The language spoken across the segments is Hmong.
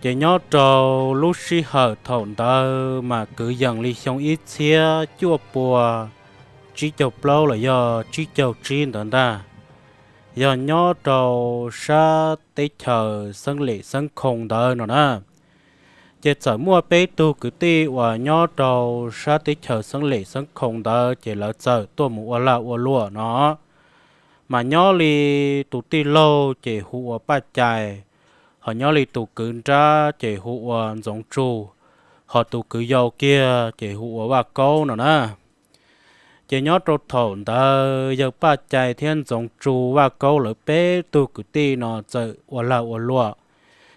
Ces nyob rau lub sij hawm thaum ntawd mas kwv yees li xyoo ib txhiab cuaj pua tsib caug plaub los yog tsib caug tsib ntawd ntag, yog nyob rau sab teb chaws Xeeb Lem Xeeb Khoo ntawd no na. Ces txawm muaj peb tug kwv tij uas nyob rau sab teb chaws Xeeb Lem Xeeb Khoo ntawd ces lawv txawm tuaj mus ua lag ua luam no. Mas nyob li tus tij laug ces hu ua Paj Cai, ho nyob li tus kwv nrab ces hu ua Ntxoov Tsu, ho tus kwv yau kiag ces hu ua Vaj Kaub no na. Ces nyob rau thaum ntawd yawg Paj Cai thiab Ntxoov Tsu, Vaj Kaub lawv peb tug kwv tij no txawm ua lag ua luam.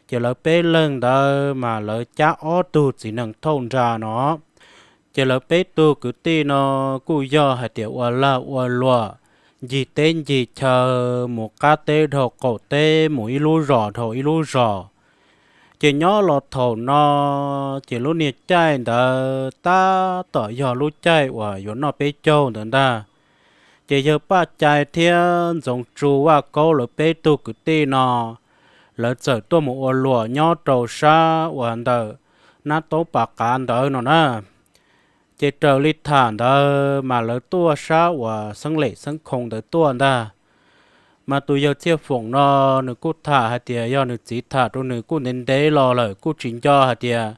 Ces lawv peb leeg ntawd mas lawv cab ob tug txiv nees thauj nra no. Ces lawv peb tug kwv tij no kuj yog hais tias ua lag ua luam, ncig teb ncig chaw, mus qab teb dhau qaum teb, mus ib lub zos dhau ib lub zos. Ces nyob los thaum no, ces lub niag caij ntawd tab tom yog lub caij uas yuav noj peb caug ntawd ntag. Ces yawg Paj Cai thiab Ntxoov Tsu, Vaj Kaub lawv peb tug kwv tij no, lawv txawm tuaj mus ua luam nyob rau sab uas ntawm Nab Taub Pas Qav ntawd no na. Ces raws li tham ntawd mas lawv tuaj sab uas Xeeb Lem Xeeb Khoo ntawd tuaj ntag. Mas tus yawg Txhiaj Foom no nws kuj tham hais tias yog nws txiv tham rau nws kuj ntev ntev los lawm kuj tsis nco hais tias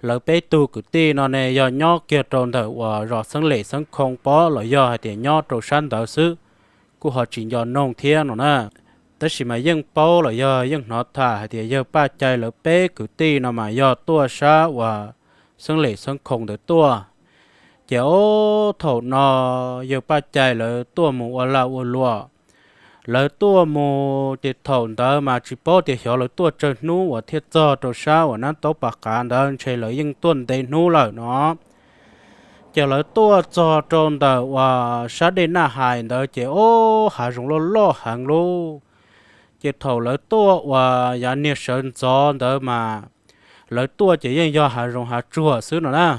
lawv peb tug kwv tij no ne yog nyob kiag rau ntawm uas zos Xeeb Lem Xeeb Khoo pob los yog hais tias nyob rau sab ntawd xwb, kuj ho tsis nco noog thiab no na. Tab sis mas yeej paub los yog yeej hnov tham hais tias yawg Paj Cai lawv peb kwv tij no mas yog tuaj sab uas Xeeb Lem Xeeb Khoo ntawd tuaj. Ces ob thaum no yawg Paj Cai lawv tuaj mus ua lag ua luam. Lawv tuaj mus ces thaum ntawd mas tsis paub tias xyov lawv tuaj tsawg hnub uas thiaj txog rau sab uas Nab Taub Pas Qav ntawd, ntshe lawv yeej tuaj ntev hnub lawm no. Ces lawv tuaj txog rau ntawm uas sab dej Naj Hais ntawd ces ob hav zoov loj loj heev lub. Ces thaum lawv tuaj uas yav niag sawv ntxov ntawd mas lawv tuaj ces yeej yog hav zoov hav tsuag xwb no na.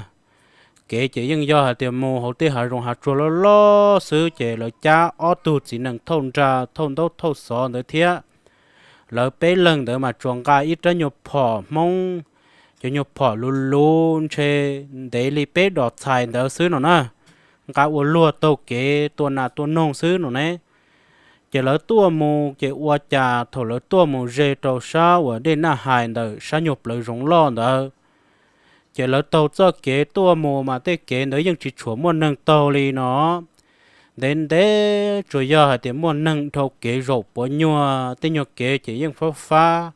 Kev ces yeej yog hais tias mus hauv tej hav zoov hav tsuag loj loj xwb, ces lawv cab ob tug txiv nees thauj nra thauj ntaub thauj xov ntawd thiab. Lawv peb leeg ntawd mas tsuas nqa ib rab nyuag phom Hmoob, cov nyuag phom luv luv ntshe ntev li peb dos txhais ntawd xwb no na. Nqa ua luag taug kev tua nas tua noog xwb no ne. Ces lawv tuaj mus ces ua cas thaum lawv tuaj mus ze rau sab uas dej Naj Hais ntawm sab nyuag plawv zoov loj ntawd, ces lawv taug txoj kev tuaj mus mas tej kev ntawd yeej tsis tshua muaj neeg taug li no. Ntev ntev tsuas yog hais tias muaj neeg dhau kev zaum puav nyuag, tej nyuag kev ces yeej fab fab,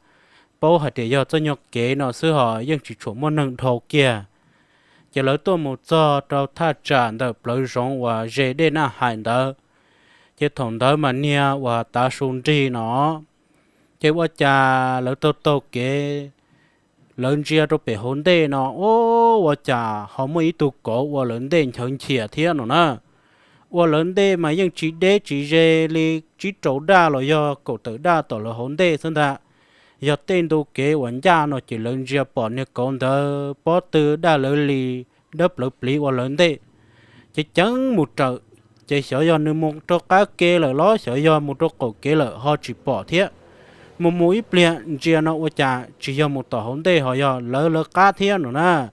paub hais tias yog txoj nyuag kev no xwb ho yeej tsis tshua muaj neeg dhau kiag. Ces lawv tuaj mus txog rau thaj tsam ntawm plawv zoov uas ze dej Naj Hais ntawd, ces thaum ntawd mas niag uas tav su nrig no, ces ua cas lawv taug taug kev, lawv ntsia rau pem hauv ntej no, ua cas ho muaj ib tug kauv ua lawv ntej nchawv nchias thiab no na. Ua lawv ntej mas yeej tsis deb tsis ze li, tsib rau daj los yog kaum tawm daj tom lawv hauv ntej xwb ntag. Yog tej ntu kev uas ncaj no ces lawv ntsia pom niag kauv ntawd pob tw daj lawv li, dawb plawv pliv ua lawv ntej, ceev ceev mus raws. Ces xyov yog nws mus rau qab ke lawm los xyov yog mus rau qaum kev lawm ho tsis pom thiab. Mus mus ib pliag ntsia no ua cas tsis yog mus tom hauv ntej ho yog lawv lawv qab thiab no na.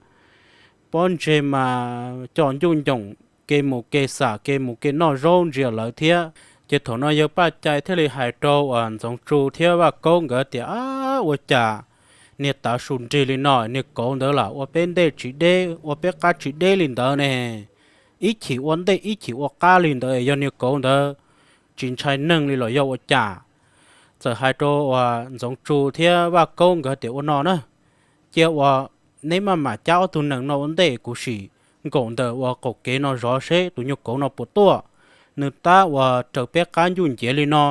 Pob ntseg mas coj ncuj ncoom ke mus ke xam ke mus ke noj zaub ntsia lawv thiab. Ces thaum no yawg Paj Cai thiaj li hais rau uas Ntxoov Tsu thiab Vaj Kaub nkawd tias, Ab, ua cas niag tav su nrig li no, niag kauv ntawd lam ua peb ntej tsis deb, ua peb qab tsis deb li ntawd ne? Ib chim ua ntej ib chim ua qab li ntawd, yog niag kauv ntawd tsis ntshai neeg li los yog ua cas? Txawm hais rau uas Ntxoov Tsu thiab Vaj Kaub nkawd tias, Ua no na, cia uas neb maj mam cab ob tug nees no ua ntej, kuv sim nkaum ntawm uas qaum kev no zov seb tus nyuag kauv no puas tuaj. Nws tab uas raws peb qab ncuj nciav li no,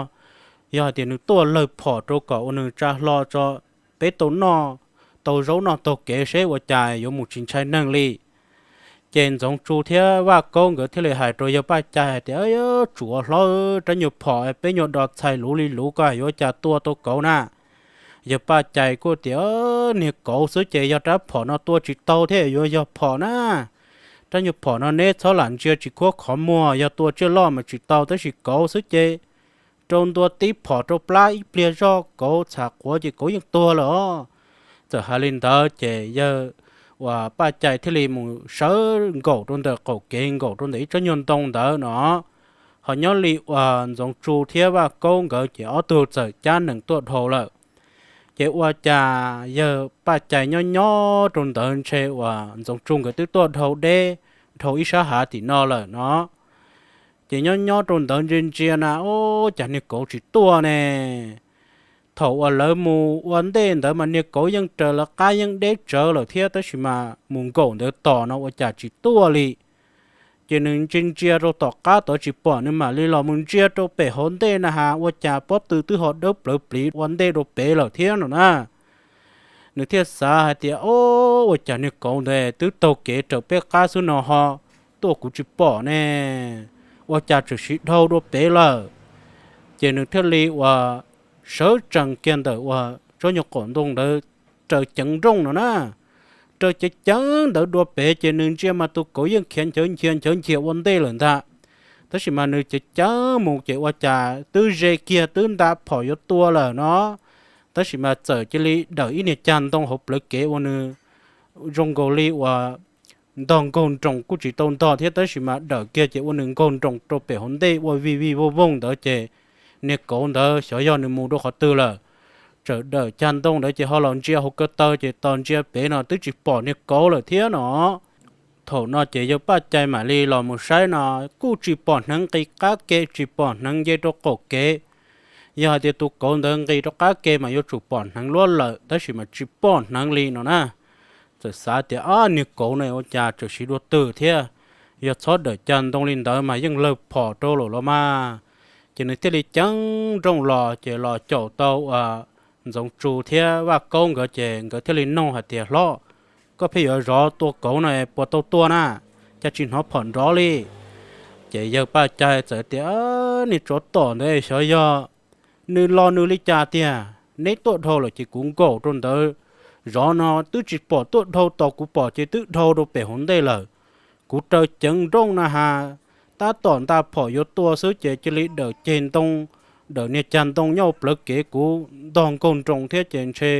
yog hais tias nws tuaj lawg phom rau kom uas nws tsa hlo tso, peb tau noj, tau zaub noj taug kev seb ua cas yuav mus tsis ntshai neeg li. Ces Ntxoov Tsu thiab Vaj Kaub nkawd thiaj li hais rau yawg Paj Cai hais tias, Tsuav hlob, rab nyuag phom peb nyuag dos txhais luv li luv ko yuav cas tua tau kauv na? Yawg Paj Cai kuj tias, Niag kauv xwb ces yog rab phom no tua tsis tau thiab yuav yog phom na. Rab nyuag phom no neb txhob lam ntsia tsis khuab qhov muag, yog tua tsiaj loj mas tsis tau, tab sis kauv xwb ces rau ntua tib phom rau plab ib pliag zog kauv txham quav ces kauv yeej tuag lawm os. Txawm hais li ntawd ces yawg uas Paj Cai thiaj li mus sawv nkaum rau ntawm qaum kev, nkaum rau ntawm ib tsob nyuag ntoo ntawd no. Ho nyob li uas Ntxoov Tsu thiab Vaj Kaub nkawd ces ob tug txawm cab nees tuaj dhau lawm. Ces ua cas yawg Paj Cai nyob nyob rau ntawd ntshe uas Ntxoov Tsu nkawd twb tuaj dhau deb, dhau ib sab hav tim no lawm no. Ces nyob nyob rau ntawd ntsia ntsia na, ua cas niag kauv tsis tuaj ne. Thaum uas lawv mus ua ntej ntawd mas niag kauv yeej raws lawv qab yeej deb tsawv lawm thiab, tab sis mas mus nkaum ntawd tos no ua cas tsis tuaj li. Ces nws ntsia ntsia rau tom qab tod tsis pom, nws mam li los mus ntsia rau pem hauv ntej na has, ua cas pob tw twb ho dawb plawv pliv ua ntej rau pem lawm thiab no na. Nws thiaj xav hais tias, o, ua cas niag kauv ntawd twb taug kev raws peb qab xwb no ho tuaj kuv tsis pom ne, ua cas tseem siv dhau dua pem lawm. Ces nws thiaj li uas sawv tsees kiag ntawm uas tsob nyuag qaum ntoo ntawd raws ceev nrooj no na. Raws ceev ceev ntawd dua pem ces nws ntsia mas tus kauv yeej khiav nchawv nchia nchawv nchia ua ntej lawm ntag. Tab sis mas nws ceev ceev mus ces ua cas twb ze kiag twb nta phom yuav tua lawm no. Tab sis mas txawm cia li dawm ib niag cag ntoo hauv plawv kev ua nws zoo nkaus li uas ntog nkaug nroos kuj tsis tau ntog thiab, tab sis mas dawm kiag ces ua nws nkaug nroos rau pem hauv ntej ua vij vij vooj vooj ntawd ces niag kauv ntawd xyov yog nws mus rau qhov twg lawm. Txawm dawm cag ntoo ntawd ces ho los ntsia hauv ko taw ces tos ntsia pem no twb tsis pom niag kauv lawm thiab no. Thaum no ces yawg Paj Cai mam li los mus saib no kuj tsis pom hneev nqis qab ke, tsis pom hneev nce rau qaum kev. Yog hais tias tus kauv ntawd nqis rau qab ke mas yuav tsum pom hneev luaj lawm, tab sis mas tsis pom hneev li no na. Txawm xav tias, ab, niag kauv no ua cas tseem siv dua twg thiab, yog txhob dawm cag ntoo li ntawd mas yeej lawg phom rau lawm los mas. Ces nws thiaj li ceev nrooj los ces los caum tau uas Ntxoov Tsu thiab Vaj Kaub nkawd ces nkawd thiaj li nug hais tias, hlob, koj pheej yuav zov tua kauv no puas tau tua na, cas tsis hnov phom nrov li? Ces yawg Paj Cai txawm tias, niag tsov tom ntawd xyov yog nws los nws li cas tiag, neb tuaj dhau lawm ces kuv nkaum rau ntawd zov no twb tsis pom tuaj dhau, tos kuv pom ces twb dhau rau pem hauv ntej lawm. Kuv raws ceev nrooj na has, tab tom nta phom yuav tua xwb ces cia li dawm ceg ntoo, dawm niag cag ntoo nyob plawv kev kuv ntog nkaug nroos thiab ces ntshe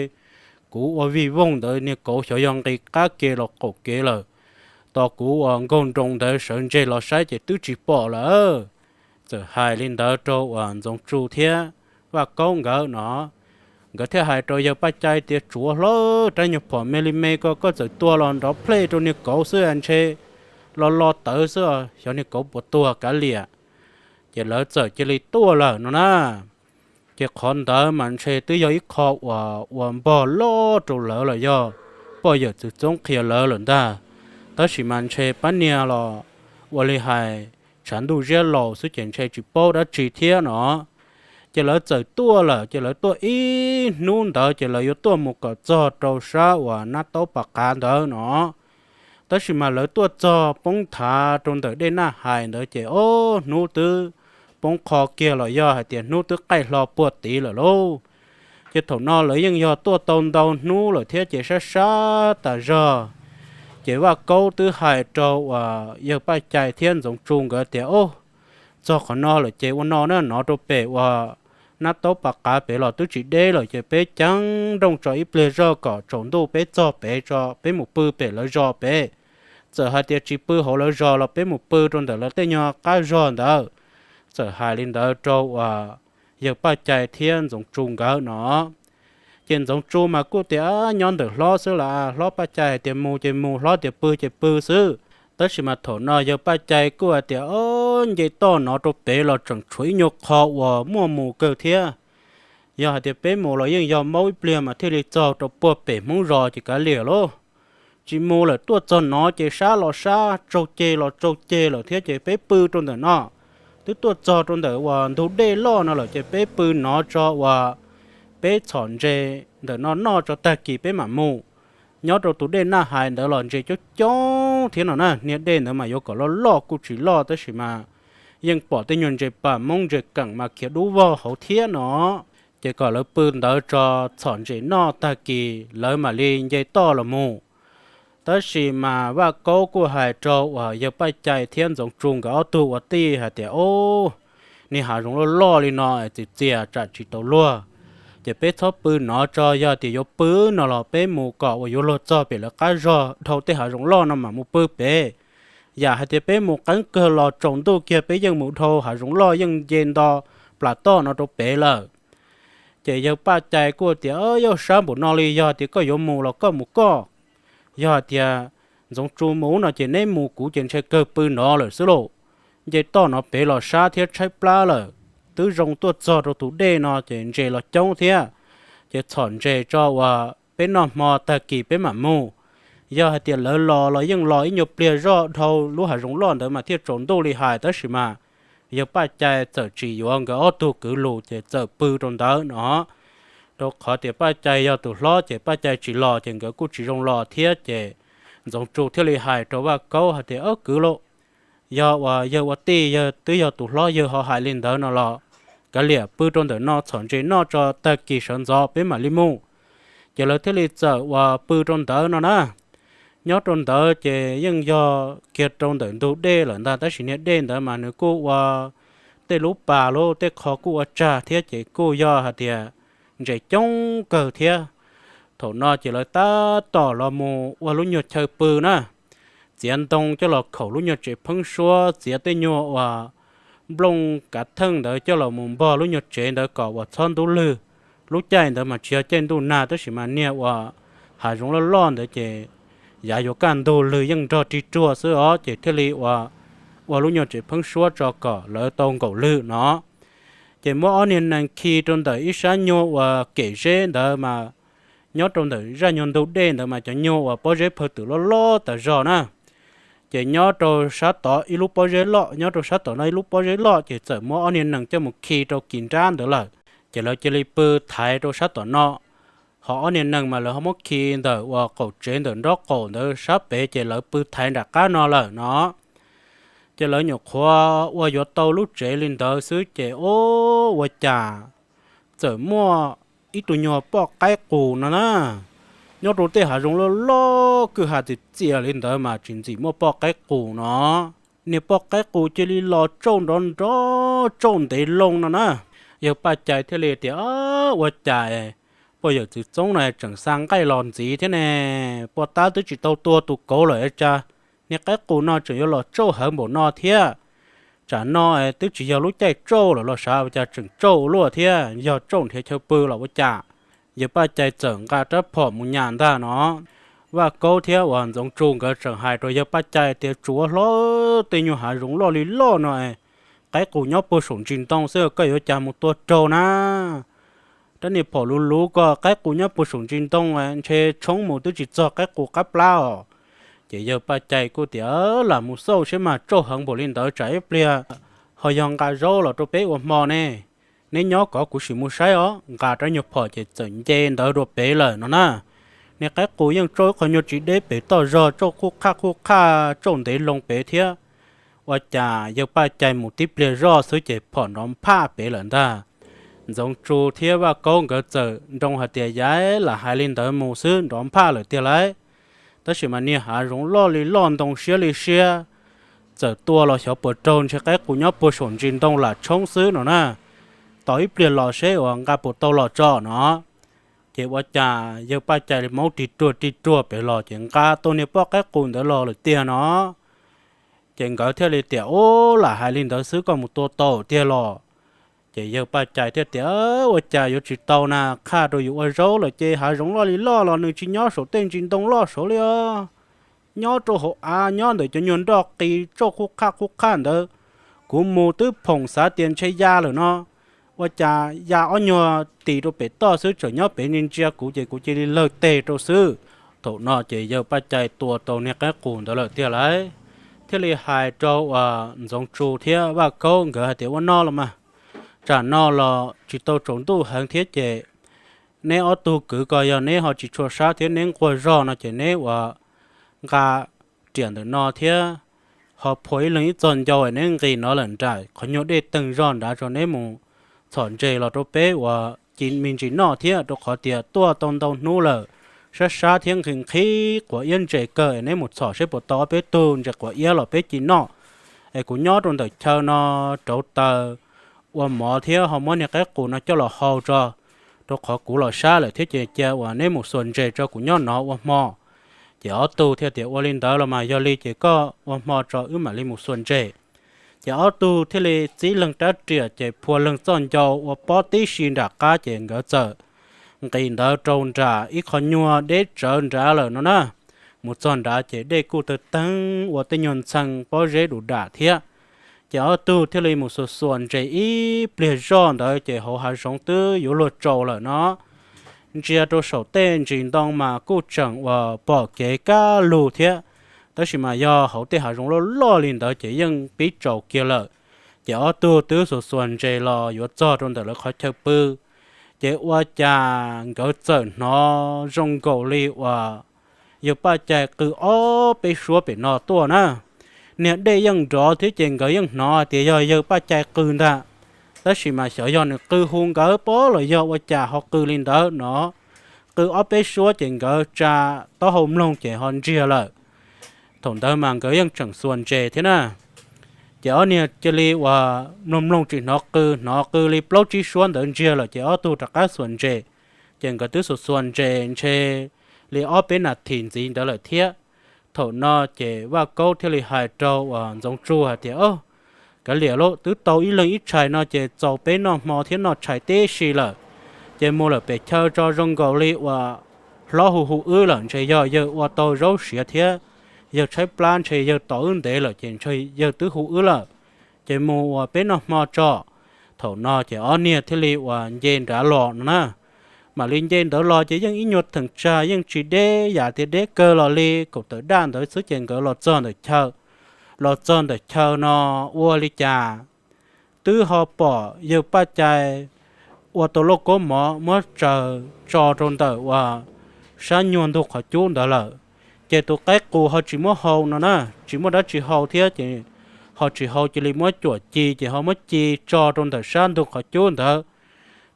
kuv ua vij vooj ntawd niag kauv xyov yog nqis qab ke los qaum kev lawm. Tos kuv uas nkaug nroos ntawd sawv ntseg los saib ces twb tsis pom lawm. Txawm hais li ntawd rau uas Ntxoov Tsu thiab Vaj Kaub nkawd no, nkawd thiaj hais rau yawg Paj Cai tias, tsuav hlo rab nyuag phom me li me ko koj txawm tua los nrov plhej rau niag kauv xwb ntshe lo lo tawv xwb, xyov niag kauv puas tuag kav liam. Ces lawv txawm cia li tuaj lawm no na. Ces qhov ntawd mas ntshe twb yog ib qho uas ua npog loj rau lawv los yog poj yawm txwv txoob qhia lawv lawm ntag. Tab sis mas ntshe pab niag los ua li hais tshav ntuj ziab laus xwb ces ntshe tsis paub dab tsi thiab no. Ces lawv txawm tuaj lawm, ces lawv tuaj ib hnub ntawd ces lawv yuav tuaj mus kom txog rau sab uas nab taub pas qav ntawd no. Tab sis mas lawv tuaj txog poob thav rau ntawm dej Naj Hais ntawd ces ob hnub twb poob qho kiag los yog hais tias hnub twb qaij hlo puag tid lawm lauj. Ces thaum no lawv yeej yog tuaj tau ntau hnub lawm thiab ces sab sab tas zog. Ces Vaj Kaub twb hais rau uas yawg Paj Cai thiab Ntxoov Tsu nkawd tias, o, txog qhov no lawm ces ua no na, nov rau pem uas nab taub pas qav pem los twb tsis deb lawm ces peb ceev nrooj tso ib pliag zog kom tsaus ntuj peb txog pem tso peb mus pw pem lawv zos pem. Txawm hais tias tsis pw hauv lawv zos los peb mus pw rau ntawm lawv tej nyuag qab zog ntawd. Txawm hais li ntawd rau uas yawg Paj Cai thiab Ntxoov Tsu nkawd no. Ces Ntxoov Tsu mas kuj tias, nyob ntawm hlob xwb las, hlob Paj Cai hais tias mus ces mus, hlob tias pw ces pw xwb. Tab sis mas thaum no yawg Paj Cai kuj hais tias, o, nce toj no rau pem los tseem tshuav ib nyuag qho uas muaj mus kawg thiab. Yog hais tias peb mus los yeej yog maub ib pliag mas thiaj li txog rau puag pem Hmoob zos ces kav liam lauj. Tsis mus lawm, tuaj txog no ces sab los sab, tsaug ceg los tsaug ceg lawm thiab ces peb pw rau ntawm no. Twb tuaj txog rau ntawm uas ntug dej loj no lawm ces peb pw no tso uas peb txhom ntses ntawm no noj tso tag kis peb mam mus. Nyob rau tus dej Naj Hais ntawd los ntses coob coob thiab no na, niag dej ntawd mas yuav kom loj loj kuj tsis loj tab sis mas yeej pom tej nyuag ntses pas Hmoob ntses keem mas khiav dub vog hauv thiab no. Ces kom lawv pw ntawd tso, txhom ntses noj tag kis lawv mam li nce toj los mus. Tab sis mas Vaj Kaub kuj hais rau uas yawg Paj Cai thiab Ntxoov Tsu nkawd ob tug ua tij hais tias, o, niag hav zoov loj loj li no txias txias tsam tsis tau luag. Ces peb txhob pw nov tso, yog tias yuav pw no los peb mus kom uas yuav luag txog pem lawv qab zog dhau tej hav zoov loj no mam mus pw pem. Yam hais tias peb mus qeeb kawg los tsaus ntuj kiag peb yeej mus dhau hav zoov loj yeej nce nto plas toj no rau pem lawm. Ces yawg Paj Cai kuj tias, Yog sab npaum no li, yog tias koj yuav mus los koj mus koj. Yog hais tias Ntxoov Tsu mus no ces neb mus, kuv ces ntshe kawg pw nov lawm xwb lauj. Nce toj no pem los sab thiab tshaib plab lawm, twb zoo tuaj txog rau tus dej no ces ntses los coob thiab. Ces txhom ntses tso uas peb noj hmo tag kis peb mam mus. Yog hais tias lawv los los yeej los ib nyuag pliag zoj dhau lub hav zoov loj ntawd mas thiaj tsaus ntuj li hais, tab sis mas yawg Paj Cai txawm tsis yuav nkawd ob tug kwv lus ces txawm pw rau ntawd no. Rau qhov tias Paj Cai yog tus hlob ces Paj Cai tsis los ces nkawd kuj tsis zoo los thiab ces Ntxoov Tsu thiaj li hais rau Vaj Kaub hais tias, Ob kwv lauj, yog uas yawg ua tij yawg twb yog tus hlob yawg ho hais li ntawd no los kav liam pw rau ntawm no txhom ntses noj tso tag kis sawv ntxov peb mam li mus. Ces lawv thiaj li txawm uas pw rau ntawd no na. Nyob rau ntawd ces yeej yog kiag rau ntawm ntug dej lawm ntag, tab sis niag dej ntawd mas nws kuj ua tej lub pas lub tej qho kuj ua tsag thiab ces kuj yog hais tias ntses coob kawg thiab. Thaum no ces lawv tab tom los mus ua lub nyuag chaw pw na, txiav ntoo coj los khaum lub nyuag tsev pheeb suab, txiav tej nyuag uas nplooj kav theej ntawd coj los mus npog lub nyuag tsev ntawd kom uas txhob ntub lwg, lub caij ntawd mas tsis yog caij ntuj nag tab sis mas niag uas hav zoov loj loj ntawd ces yav yuav kaj ntug lwg yeej nrog rig ruag xwb os, ces thiaj li ua, ua lub nyuag tsev pheeb suab tso kom lawv tau nkaum lwg no. Ces muab ob niag nees khi rau ntawm ib sab nyuag uas kem zeb ntawd mas, nyob rau ntawm zaj nyuag ntug dej ntawd mas cov nyuag uas pob zeb phaw twm loj loj tas zog na. Ces nyob rau sab tod ib lub pob zeb loj, nyob rau sab tom no ib lub pob zeb loj, ces txawm muab ob niag nees coj mus khi rau kis nrab ntawd lawm. Ces lawv cia li pw thaiv rau sab tom no, ho ob niag nees mas lawv ho muab khi ntawm uas qaum tsev ntawm nrob qaum ntawd sab pem, ces lawv pw thaiv nram qab no lawm no. Ces lawv nyuam qhuav ua yuav tau lub tsev li ntawd xwb ces o, ua cas txawm muaj ib tug nyuag poj qaib qus no na, nyob rau tej hav zoov loj loj kwj ha txias txias li ntawd mas tsis ntxim muaj poj qaib qus no. Niag poj qaib qus cia li los tsauj nrov nrov tsauj ntev loo no na. Yawg Paj Cai thiaj li tias, Ua cas poj yawm txwv txoob no tseem xa nqaij los ntxiv thiab ne? Poj tab twb tsis tau tua tus kauv lawm cas niag qaib qus no tseem yuav los tsauj heev npaum no thiab? Tsam no twb tsis yog lub caij tsauj lawm los sav, ua cas tseem tsauj ua luaj thiab? Yog tsauj nrhiav chaw pw los ua cas? Yawg Paj Cai txawm nqa rab phom mus nyas ntag no. Vaj Kaub thiab uas Ntxoov Tsu nkawd tseem hais rau yawg Paj Cai tias, Tsuav hlo, tej nyuag hav zoov loj li loj no, qaib qus nyob puag saum ntsis ntoo xwb, koj yuav cas mus tua raug na? Rab niag phom luv luv ko, qaib qus nyob puag saum ntsis ntoo, ntshe tshoob mus twb tsis txog qaib qus qab plab os. Ces yawg Paj Cai kuj tias, Lam mus xauj seb mas, tsauj heev npaum li ntawd tsam ib pliag ho yog nqa zaub los rau peb ua hmo ne. Neb nyob kov kuv sim mus saib os. Nqa rab nyuag phom ces txawm nce ntawd dua pem lawm no na. Niag qaib qus yeej tsauj ib qho nyuag tsis deb pem toj zog, tsauj qhuj qhaj qhuj qhaj tsauj ntev loo pem thiab. Ua cas yawg Paj Cai mus tib pliag zoj xwb ces phom nrov nphaj pem lawm ntag. Ntxoov Tsu thiab Vaj Kaub nkawd txawm nroo hais tias, Yam lam hais li ntawd mus xwb, nrov nphaj lawm tiag lauj. Tab sis mas niag hav zoov loj li loj, ntoo siab li siab, txawm tua los xyov puas raug, ntshe qaib qus nyob puag saum ntsis ntoo lam tshoob xwb no na. Tos ib pliag los seb uas nqa puas tau los tso no. Ces ua cas yawg Paj Cai maub rig ruag rig ruag pem los ces nqa tau niag poj qaib qus ntawd los lawm tiag no. Ces nkawd thiaj li tias, Ub, lam hais li ntawd xwb koj mus tua tau tiag los? Ces yawg Paj Cai thiaj tias, Ua cas yuav tsis tau na, qhaj rau yus ua zaub lawm ces hav zoov loj li loj los nws tsis nyob saum tej ntsis ntoo loj saud li os. Nyob rau hauv av, nyob ntawm cov nyuag nroj qis tsauj qhuj qhaj qhuj qhaj ntawd. Kuv mus twb phoom xav tias ntshe ya lawm no, ua cas ya ob nyuag tis rau pem toj xwb, tseem nyob pem ntsia ntsia kuv ces kuv cia li lawg teg rau xwb. Thaum no ces yawg Paj Cai tua tau niag qaib qus ntawd lawm tiag lauj. Thiaj li hais rau uas Ntxoov Tsu thiab Vaj Kaub nkawd hais tias, Ua no los mas, tsam no los tsis tau tsaus ntuj heev thiab ces neb ob tug kwv ko yog neb ho tsis tshua sab thiab neb nquag zog no ces neb uas nqa riam ntawm no thiab ho phua ib leeg ib txog ncau, neb nqis no lawm nram qhov nyuag dej teeg zog nrad tso, neb mus txhom ntses los rau peb uas ci me ntsis noj thiab, rau qhov tias tuaj tau ntau hnub lawm, sab sab thiab nqhis nqhis quav iab ntses kawg es neb mus txhom seb puas tau ob peb tug ntses quav iab los peb ci noj. Es kuv nyob rau ntawm chaw no rauv taws ua mov thiab ho muab niag qaib qus no coj los hau tso, rau qhov kuv los sab lawm thiab ces cia uas neb mus xuas ntses tso kuv nyob no ua hmo. Ces ob tug thiaj tias, Ua li ntawd los mas yog li ces koj ua hmo tso wb mam li mus xuas ntses. Ces ob tug thiaj li txib leeg rab riam ces phua leeg txoj ncau ua pob tib si nram qab ces nkawd txawm nqis ntawd rau nram ib qho nyuag deb tsawv nrad lawm no na. Mus txog nrad ces dej kuj tawg teeb ua tej nyuag ntxhee pob zeb du dam thiab. Ces ob tug thiaj li mus xuas xuas ntses ib pliag zoj ntawd ces hauv hav zoov twb yuav luag tsaus lawm no. Ntsia rau saum tej ntsis ntoo mas kuj tseem uas pom kev kaj lug thiab, tab sis mas yog hauv tej hav zoov loj loj li ntawd ces yeej pib tsaus kiag lawm. Ces ob tug twb xuas xuas ntses los yuav txog rau ntawm lawv qhov chaw pw, ces ua cas nkawd txawm hnov zoo nkaus li uas yawg Paj Cai qw ob peb suab pem no tuaj na. Niag dej yeej nrov thiab ces nkawd yeej hnov hais tias yog yawg Paj Cai qw ntag, tab sis mas xyov yog nws qw hu nkawd pob los yog ua cas ho qw li ntawd no. Qw ob peb suab ces nkawd tsa taub hau mloog ces ho ntsiag lawm. Thaum ntawd mas nkawd yeej tseem xuas ntses thiab na. Ces ob niag cia li uas mloog mloog tsis hnov qw, hnov qw li plaub tsib suab ntawd ntsiag lawm ces ob tug rov qab xuas ntses. Ces nkawd twb xuas xuas ntses ntshe li ob peb nas this ntxiv ntawd lawm thiab. Thaum no ces Vaj Kaub thiaj li hais rau uas Ntxoov Tsuj hais tias, Kav liam lauj, twb tau ib leeg ib tshais no ces txaus peb noj hmo thiab noj tshais tib si lawm. Ces mus lawm pem chaw tso zoo nkaus li uas hlob hu hu wb lawm, ntshe yog yawg ua tau zaub siav thiab yawg tshaib plab ntshe yawg tos wb ntev lawm ces ntshe yawg twb hu wb lawm. Ces mus uas peb noj hmo tso. Thaum no ces ob niag thiaj li uas nce nrad los no na. Mam li nce ntawd los ces yeej ib nyuag theem tsag yeej tsis deb yam tias deb kawg los li kaum tawm daj ntawd xwb ces nkawd los txog ntawm chaw. Los txog ntawm chaw no ua li cas twb ho pom yawg Paj Cai ua tau lauj kaub mov muab tsaws tso rau ntawm uas sab nyuag ntug qhov cub ntawd lawm. Ces tus qaib qus ho tsis muab hau no na, tsis muaj dab tsi hau thiab ces ho tsis hau cia li muab cuam ci ces ho muab ci tso rau ntawm sab ntug qhov cub ntawd.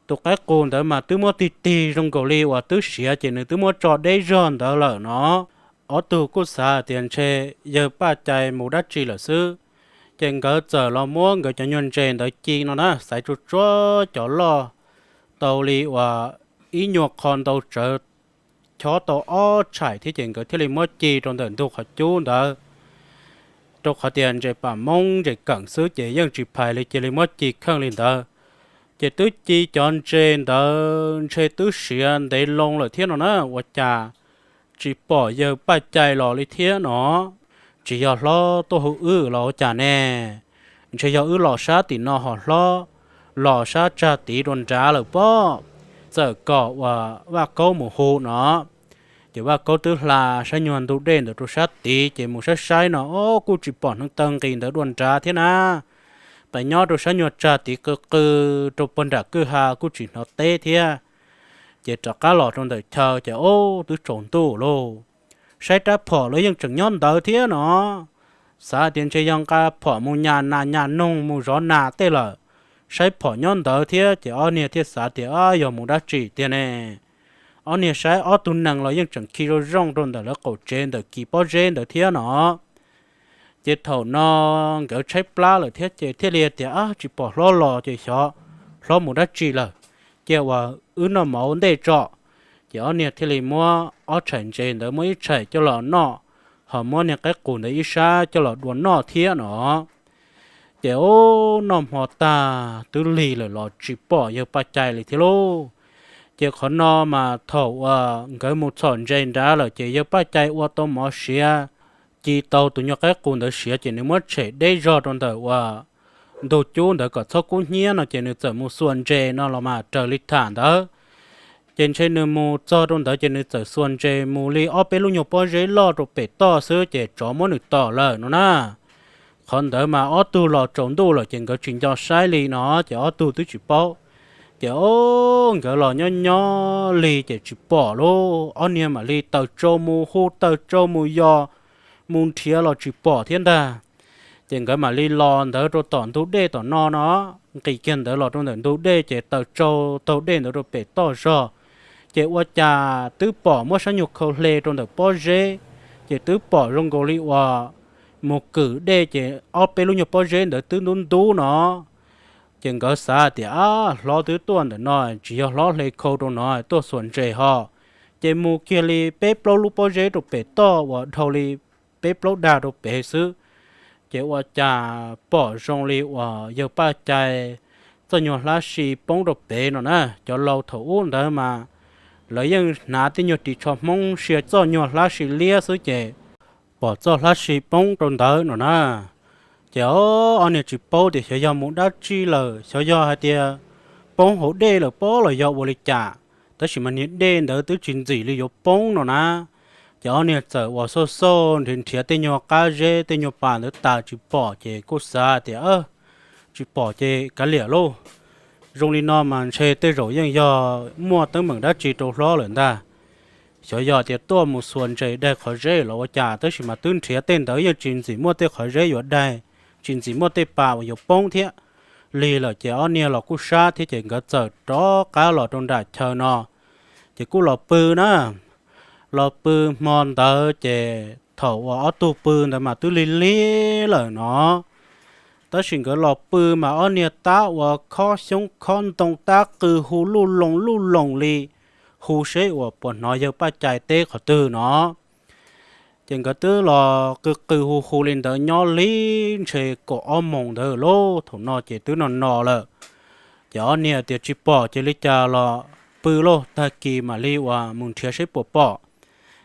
Tus qaib qus ntawd mas twb muab tig tig zoo nkaus li uas twb siav ces nws twb muab tso deb zog ntawd lawm no. Ob tug kuj xav tias ntshe yawg Paj Cai mus dab tsi lawm xwb, ces nkawd txawm los muab nkawd cov nyuag ntses ntawd ci no na, xaiv tsuag tsuag cov loj tau li uas ib nyuag qho ntau tsawv, chob tau ob tshais thiab ces nkawd thiaj li muab ci rau ntawm ntug qhov cub ntawd. Rau qhov tias ntses pam moob ntses keem xwb ces yeej tsis phais li cia li muab ci kheej li ntawd. Ces twb ci cov ntses ntawd ntshe twb siav ntev loo lawm thiab no na, ua cas tsis pom yawg Paj Cai los li thiab no. Tsis yog hlob tuaj hu wb los ua cas ne? Ntshe yog wb los sab tim no ho hlob los sab tsag tid dua nrad lawm pob. Txawm kom uas Vaj Kaub mus hu no, ces Vaj Kaub twb hla saib nyuag ntug dej ntawd rau sab tid ces mus saib saib no, o, kuj tsis pom hneev taw nqis ntawd dua nrad thiab na. Pes nyob rau sab nyuag tsag tid qw qw rau puag nram kwj ha kuj tsis hnov teb thiab. Ces rov qab los rau ntawm chaw ces o, twb tsaus ntuj lauj. Saib rab phom los yeej tseem nyob ntawd thiab no. Xav tias ntshe yog nqa phom mus nyas nas nyas noog mus zov nas tej lawm, saib phom nyob ntawd thiab ces ob niag thiaj xav tias, A, yog mus dab tsi tiag ne? Ob niag saib ob tug nees los yeej tseem khi zoo zoo rau ntawm lawv qaum tsev ntawm kis pob zeb ntawd thiab no. Ces thaum no nkawd tshaib plab lawm thiab ces thiaj li tias, A, tsis pom hlob los ces xyov hlob mus dab tsi lawm, cia uas wb noj mov ua ntej tso. Ces ob niag thiaj li muab ob tshais ntses ntawd muab ib tshais coj los noj, ho muab niag qaib qus ntawd ib sab coj los dua noj thiab no. Ces ub, noj hmo tag twb lig lawm los tsis pom yawg Paj Cai li thiab lauj. Ces qhov no mas thaum uas nkawd mus txhom ntses nrad lawm ces yawg Paj Cai ua tau mov siav, ci tau tus nyuag qaib qus ntawd siav ces nws muab tshem deb zog rau ntawm uas ntug cub ntawd kom txhob kub hnyiab no ces nws txawm mus xuas ntses no los mas raws li tham ntawd. Ces ntshe nws mus txog rau ntawd ces nws txawm xuas ntses mus li ob peb lub nyuag pob zeb loj rau pem toj xwb ces tsov muab nws tom lawm no na. Qhov ntawd mas ob tug los tsaus ntuj lawm ces nkawd tsis nco saib li no ces ob tug twb tsis paub. Ces ob, nkawd los nyob nyob li ces tsis pom lauj, ob niag mam li taws tsau mus hu taws tsau mus yos mus nrhiav los tsis pom thiab ntag. Ces nkawd mam li los ntawd rau tom ntug dej tom no no, nqis kiag ntawd los rau ntawm ntug dej ces taws tsau taug dej ntawd rau pem toj zog. Ces ua cas twb pom muab sab nyuag khau hle rau ntawm pob zeb, ces twb pom zoo nkaus li uas mus kwm dej ces ob peb lub nyuag pob zeb ntawd twb ntub ntub no. Ces nkawd xav tias, ab, hlob twb tuaj ntawm no, tsis yog hlob hle khau rau no tuaj xuas ntses ho. Ces mus kiag li peb plaub lub pob zeb rau pem toj uas dhau li peb plaub dag rau pem xwb, ces ua cas pom zoo li uas yawg Paj Cai txoj nyuag hlab si poob rau pem no na. Cov laus thaum ub ntawd mas lawv yeej hnav tej nyuag ris tsho Hmoob sia txoj nyuag hlab si liab xwb ces pom txoj hlab si poob rau ntawd no na. Ces ob niag tsis paub tias xyov yog mus dab tsi lawm, xyov yog hais tias poob hauv dej lawm pob los yog ua li cas, tab sis mas niag dej ntawd twb tsis ntxim li yuav poob no na. Ces ob niag txawm uas xauj xauj nrhiav nrhiav tej nyuag qab zeb tej nyuag pas ntawd tas tsis pom ces kuj xav tias, tsis pom ces kav liam lauj, zoo li no mas ntshe tej zaum yeej yog muaj teeb meem dab tsi rau hlob lawm ntag. Xyov yog tias tuaj mus xuas ntses daig qhov zeb los ua cas, tab sis mas twb nrhiav tej ntawd yeej tsis ntxim muaj tej qhov zeb yuav daig, tsis ntxim muaj tej pas uas yuav poob thiab li lawm. Ces ob niag los kuj sab thiab ces nkawd txawm rov qab los rau nram chaw no, ces kuj los pw na. Los pw hmo ntawd ces thaum uas ob tug pw ntawd mas twb lig lig lawm no, tab sis nkawd los pw mas ob niag tab uas khob xyoob khob ntoo tab qw hu luj loos luj loos li, hu seb uas puas hnov yawg Paj Cai teb qhov twg no. Ces nkawd twb los qw qw hu hu li ntawd nyob li ntshe kaum ob moos ntawd lauj, thaum no ces twb no no lawm. Ces ob niag tias tsis pom ces li cas los pw lauj, tag kis mam li uas mus nrhiav seb puas pom.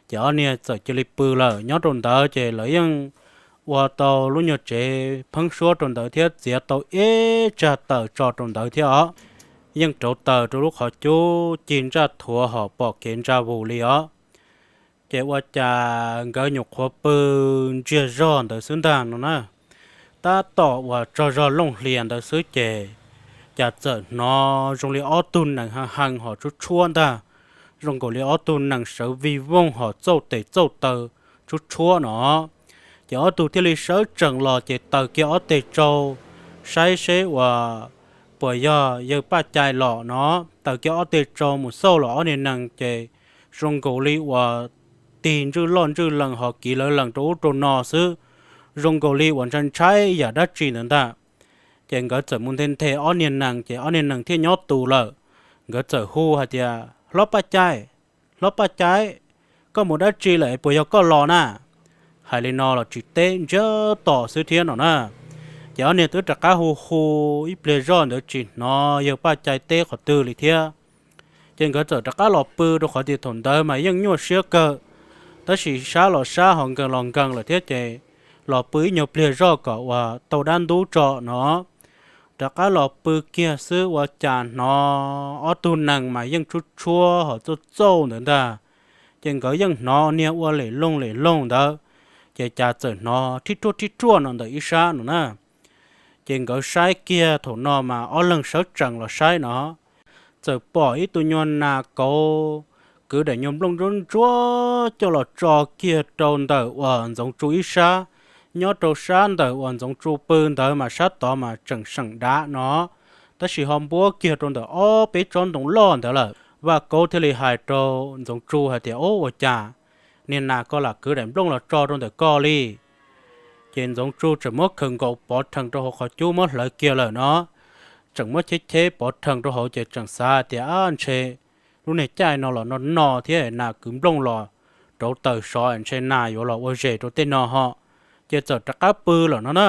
Ces ob niag txawm cia li pw lawm. Nyob rau ntawd ces lawv yeej ua tau lub nyuag tsev pheeb suab rau ntawd thiab txiav tau ib tsag taws tso rau ntawd thiab os. Yeej rauv taws rau lub qhov cub cig ntsaj thuav hos pom kev ntsa vus li os. Ces ua cas nkawd nyuam qhuav pw ntsiag zog ntawd xwb ntag no na, tab tom uas tsaug zog looj hlias ntawd xwb ces cas txawm hnov zoo li ob tug nees ha hees hos tshuab tshuab ntag, zoo nkaus li ob tug nees sawv vij voog hos txauj tes txauj taw tshuab tshuab no. Ces ob tug thiaj li sawv tsees los ces taws kiag ob teg tsau saib seb uas puas yog yawg Paj Cai los no. Taws kiag ob teg tsau mus xauj los ob niag nees ces zoo nkaus li uas tig ntswj loj ntswj lees hos kiv lawv lees rau ub rau no xwb, zoo nkaus li uas ntshai ntshai yam dab tsi ntawd ntag. Ces nkawd txawm mus nthe nthe ob niag nees ces ob niag nees thiaj nyob tus lawm. Nkawd txawm hu hais tias, hlob Paj Cai, hlob Paj Cai, koj mus dab tsi lawm es puas yog koj los na? Hais li no los tsis teb ntsiag to xwb thiab no na. Ces ob niag twb rov qab hu hu ib pliag zoj ntawd tsis hnov yawg Paj Cai teb qhov twg li thiab. Ces nkawd txawm rov qab los pw rau qhov tias thaum ntawd mas yeej nyuaj siab kawg, tab sis sab los sab hos nkees los nkees lawm thiab ces los pw ib nyuag pliag zoj kom uas tau dab ntub tso no. Rov qab los pw kiag xwb ua cas hnov ob tug nees mas yeej tshuab tshuab hos txauj txauj ntawd ntag. Ces nkawd yeej hnov niag ua lem loog lem loog ntawd, ces cas txawm hnov thib ruaj thib ruaj no ntawm ib sab no na. Ces nkawd saib kiag thaum no mas ob leeg sawv tsees los saib no, txawm pom ib tug nyuag nas kauv kwv daim nyuag nplooj ntsuab ntsuab coj los tso kiag rau ntawm uas Ntxoov Tsu ib sab. Nyob rau sab ntawm uas Ntxoov Tsu pw ntawd mas sab tod mas tseem seem dav no, tab sis ho npuab kiag rau ntawm ob peb tsob ntoo loj ntawd lawm. Vaj Kaub thiaj li hais rau Ntxoov Tsu hais tias, Ub, ua cas niag nas koj lam kwv daim nplooj los tso rau ntawm koj li? Ces Ntxoov Tsu tseem muab khaws nkaus pov rhees rau hauv qhov cub muab hlawv kiag lawm no, tseem muab cheb cheb pov rhees rau hauv ces tseem xav tias, Ab, ntshe lub niag caij no los no no thiab nas kwv nplooj los rauv taws sov ntshe nas yuav los ua zes rau tej no ho. Ces txawm rov qab pw lawm no na.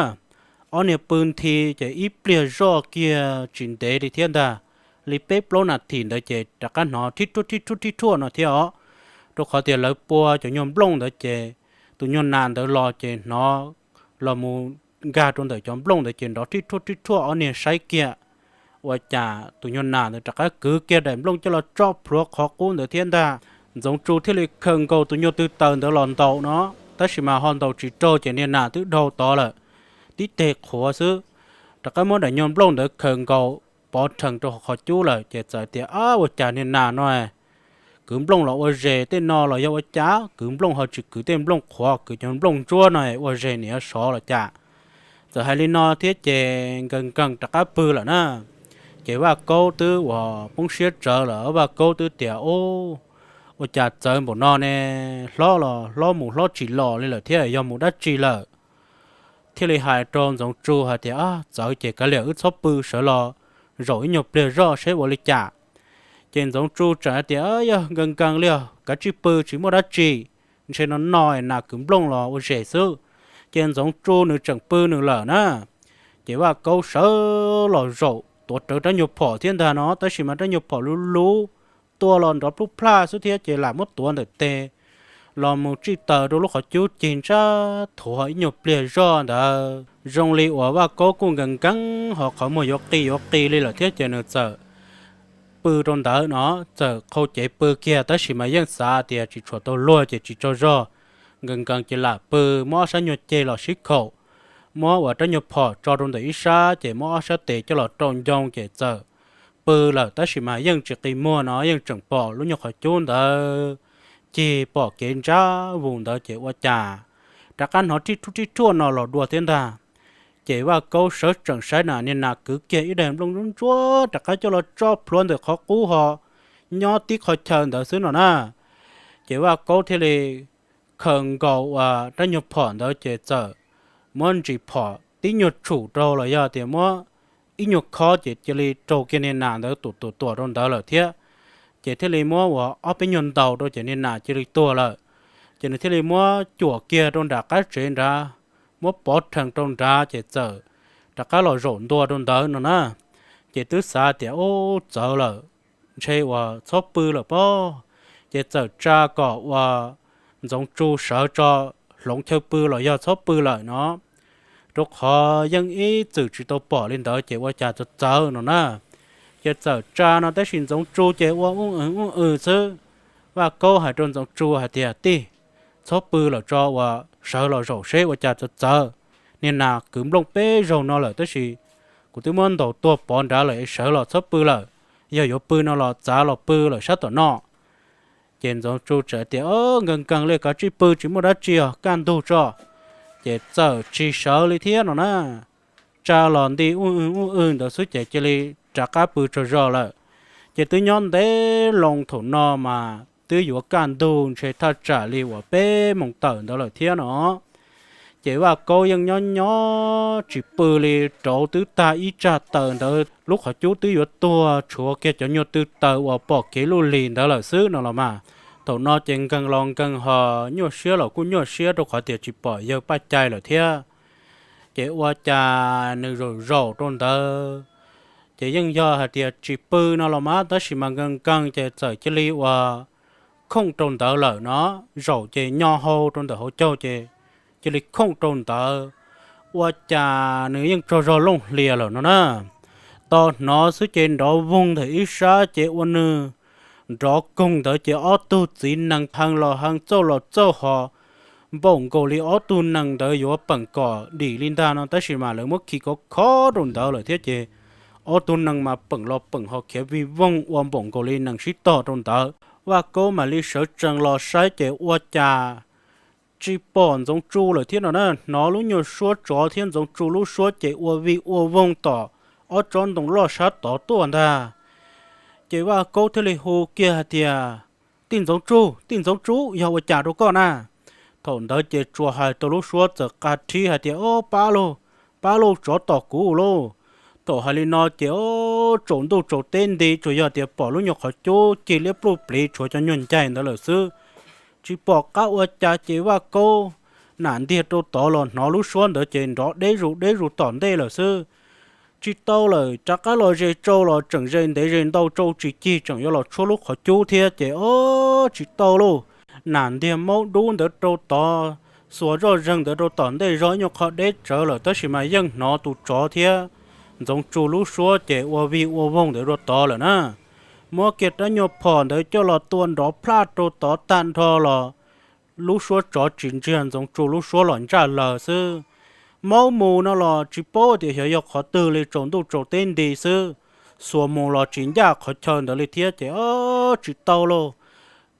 Ob niag pw nthi ces ib pliag zoj kiag tsis ntev li thiab ntag, li peb plaub nas this ntawd ces rov qab hnov thib ruaj thib ruaj thib ruaj no thiab os. Rau qhov tias lawv pua cov nyuag nplooj ntawd ces tus nyuag nas ntawd los ces hnov los mus nkag rau ntawm cov nplooj ntawd ces nrov thib ruaj thib ruaj. Ob niag saib kiag ua cas tus nyuag nas ntawd rov qab kwv kiag daim nplooj coj los tso plhuav qhov qub ntawd thiab ntag. Ntxoov Tsu thiaj li khaws nkaus tus nyuag tw taws ntawd los ntaus no, tab sis mas ho ntaus tsis raug ces niag nas twb dhau tod lawm, tib teg qhuav xwb. Rov qab muab daim nyuag nplooj ntawd khaws nkaus pov rhees rau qhov cub lawm ces txawm tias, Ab, ua cas niag nas no kwv nplooj los ua zes tej no los yog ua cas kwv nplooj ho tsis kwv tej nplooj qhuav, kwv cov nplooj ntsuab no ua zes nim yuav sov los cas? Txawm hais li no thiab ces nkees nkees rov qab pw lawm na. Ces Vaj Kaub twb uas poob siab tsawv lawm, Vaj Kaub twb tias, Ub, ua cas txawv npaum no ne? Hlob los hlob mus hlob tsis los li lawm thiab, yog mus dab tsi lawm? Thiaj li hais rau Ntxoov Tsu hais tias, Txawv ces kav liam wb txhob pw, sawv los zaum ib nyuag pliag zoj seb ua li cas. Ces Ntxoov Tsu txawm hais tias, Yog nkees nkees li os, kav tsij pw tsis muaj dab tsi, ntshe no no nas kwv nplooj los ua zes xwb. Ces Ntxoov Tsu nws tseem pw nws lawm na. Ces Vaj Kaub sawv los zaum tuav rawv rab nyuag phom thiab ntag no, tab sis mas rab nyuag phom luv luv, tua los nrov plub plaj xwb thiab ces lam muab tuav ntawm tes los mus tsij taws rau lub qhov cub cig ntsab thuav ib nyuag pliag zoj ntawd. Zoo li uas Vaj Kaub kuj nkees nkees ho qhov muag yuav qi yuav qi li lawm thiab ces nws txawm pw rau ntawd no, txawm qhau cev pw kiag tab sis mas yeej xav tias tsis tshua tau luag ces tsis tsaug zog, nkees nkees ces lam pw, muab ob sab nyuag ceg los sib khaum, muab uas rab nyuag phom tso rau ntawm ib sab ces muab ob sab tes coj los rau ncoo ces txawm pw lawm tab sis mas yeej tsis qi muag no, yeej tseem pom lub nyuag qhov cub ntawd cig pom kev ntsab vus ntawd ces ua cas rov qab hnov rib rhuaj rib rhuaj no los dua thiab ntag. Ces Vaj Kaub sawv tsees saib na niag nas kwv kiag ib daim nplooj ntsuab ntsuab rov qab coj los tso plhuav ntawm qhov qub ho nyob tib qho chaw ntawd xwb no na. Ces Vaj Kaub thiaj li khaws nkaus uas rab nyuag phom ntawd ces txawm muab ntsis phom tib nyuag tshum rau los yog tias muab ib nyuag khob ces cia li raug kiag niag nas ntawd tuam tuam tuam rau ntawd lawm thiab. Ces thiaj li muab uas ob peb nyuag ntaus rau ces niag nas cia li tuag lawm. Ces nws thiaj li muab cuam kiag rau nram qab tsev nrad, muab pov rhees rau nrad ces txawm rov qab los zaum ntua rau ntawd no na. Ces twb xav tias ub txawv lawm, ntshe uas txhob pw lawm pob, ces txawm tsa kom uas Ntxoov Tsu sawv tso hloov chaw pw los yog txhob pw lawm no, rau qhov yeej ib txwm tsis tau pom li ntawd ces ua cas txawv txawv no na. Ces txawm tsa no tab sis Ntxoov Tsu ces ua ub w ub w xwb. Vaj Kaub hais rau Ntxoov Tsu hais tias, Tij, txhob pw lawm tso, uas sawv los zaum seb ua cas txawv txawv. Niag nas kwv nplooj peb zaug no lawm tab sis kuv twb muab ntaus tuag pov nrad lawm es sawv los txhob pw lawm. Yog yuav pw no los txav los pw lawm sab tom no. Ces Ntxoov Tsu txawm tias, Nkees nkees li, koj tsij pw tsis muaj dab tsi os, kaj ntug tso. Ces txawm tsis sawv li thiab no na. Tsa los nti ub w ub w ntawd xwb ces cia li rov qab pw tsaug zog lawm. Ces twb nyob ntev loo thaum no mas twb yuav kaj ntug ntshe thaj tsam li uas peb moos tawm ntawd lawm thiab no. Ces Vaj Kaub yeej nyob nyob tsis pw li, rauv twb tag ib tsag taws ntawd, lub qhov cub twb yuav tuag tshuav kiag cov nyuag tw taws uas pom kev luj lig ntawd lawm xwb no los mas. Thaum no ces nkees los nkees ho nyuaj siab los kuj nyuaj siab rau qhov tias tsis pom yawg Paj Cai lawm thiab. Ces ua cas nws zaum zaum rau ntawd, ces yeej yog hais tias tsis pw no los mas tab sis mas nkees nkees ces txawm cia li uas khooj rau ntawd lawm no. Zaum ces nyo hau rau ntawm hauv caug ces cia li khooj rau ntawd. Ua cas nws yeej tsaug zog looj hlias lawm no na. Tos hnov xwb ces nrov voog ntawm ib sab ces ua nws nrov koog ntawd ces ob tug txiv nees hee los hee txauj los txauj ho npaum nkaus li ob tug nees ntawd yuav peem kom dim li ntag no tab sis mas lawv muab khi khov khov rau ntawd lawm thiab ces ob tug nees mas peem los peem ho khiav vij voog ua npaum nkaus li nees sib tog rau ntawd. Vaj Kaub mam li sawv tsees los saib ces ua cas tsis pom Ntxoov Tsu lawm thiab no na. Hnov lub nyuag suab tsov thiab Ntxoov Tsu lub suab ces ua vij ua voog tom ob tsob ntoo loj sab tod tuaj ntag. Ces Vaj Kaub thiaj li hu kiag hais tias, Tij Ntxoov Tsu, tij Ntxoov Tsu, yog ua cas rau koj na? Thaum ntawd ces tsuas hais tau lub suab txawm qa rhib hais tias, Ob, pab lauj, pab lauj, tsov tom kuv lauj. Thaum hais li no ces ob, tsaus ntuj tsaus teb nti tsuas yog tias pom lub nyuag qhov cub cig liab pluj pliv tshuav cov nyuag ncaig ntawd lawm xwb. Tsis pom qab ua cas ces Vaj Kaub nam ntiag rau tod los hnov lub suab ntawd ces nrov deb zus deb zus tom ntej lawm xwb. Tsis tau lawm, rov qab los ze tsau los tseem ze ntev ze ntau tsau tsis cig tseem yuav los tshuab lub qhov cub thiab ces ob, tsis tau lauj. Nam ntiag maub dub ntawd rau tod, xuas zoj zeeg ntawd rau tom ntej zog ib nyuag qho deb tsawv lawm tab sis mas yeej hnov tus tsov thiab Ntxoov Tsu lub suab ces ua vij ua voog ntawd rau tod lawm na. Muab kiag rab nyuag phom ntawd coj los tua nrov plhaj rau tod tag nrho los lub suab tsov tsis ntsiag Ntxoov Tsu lub suab los ntsaj lawg xwb. Maub mus no los tsis paub tias xyov yog qhov twg li, tsaus ntuj tsaus teb nti xwb. Xuas mus los tsis ncaj qhov chaw ntawd li thiab ces ob, tsis tau lauj.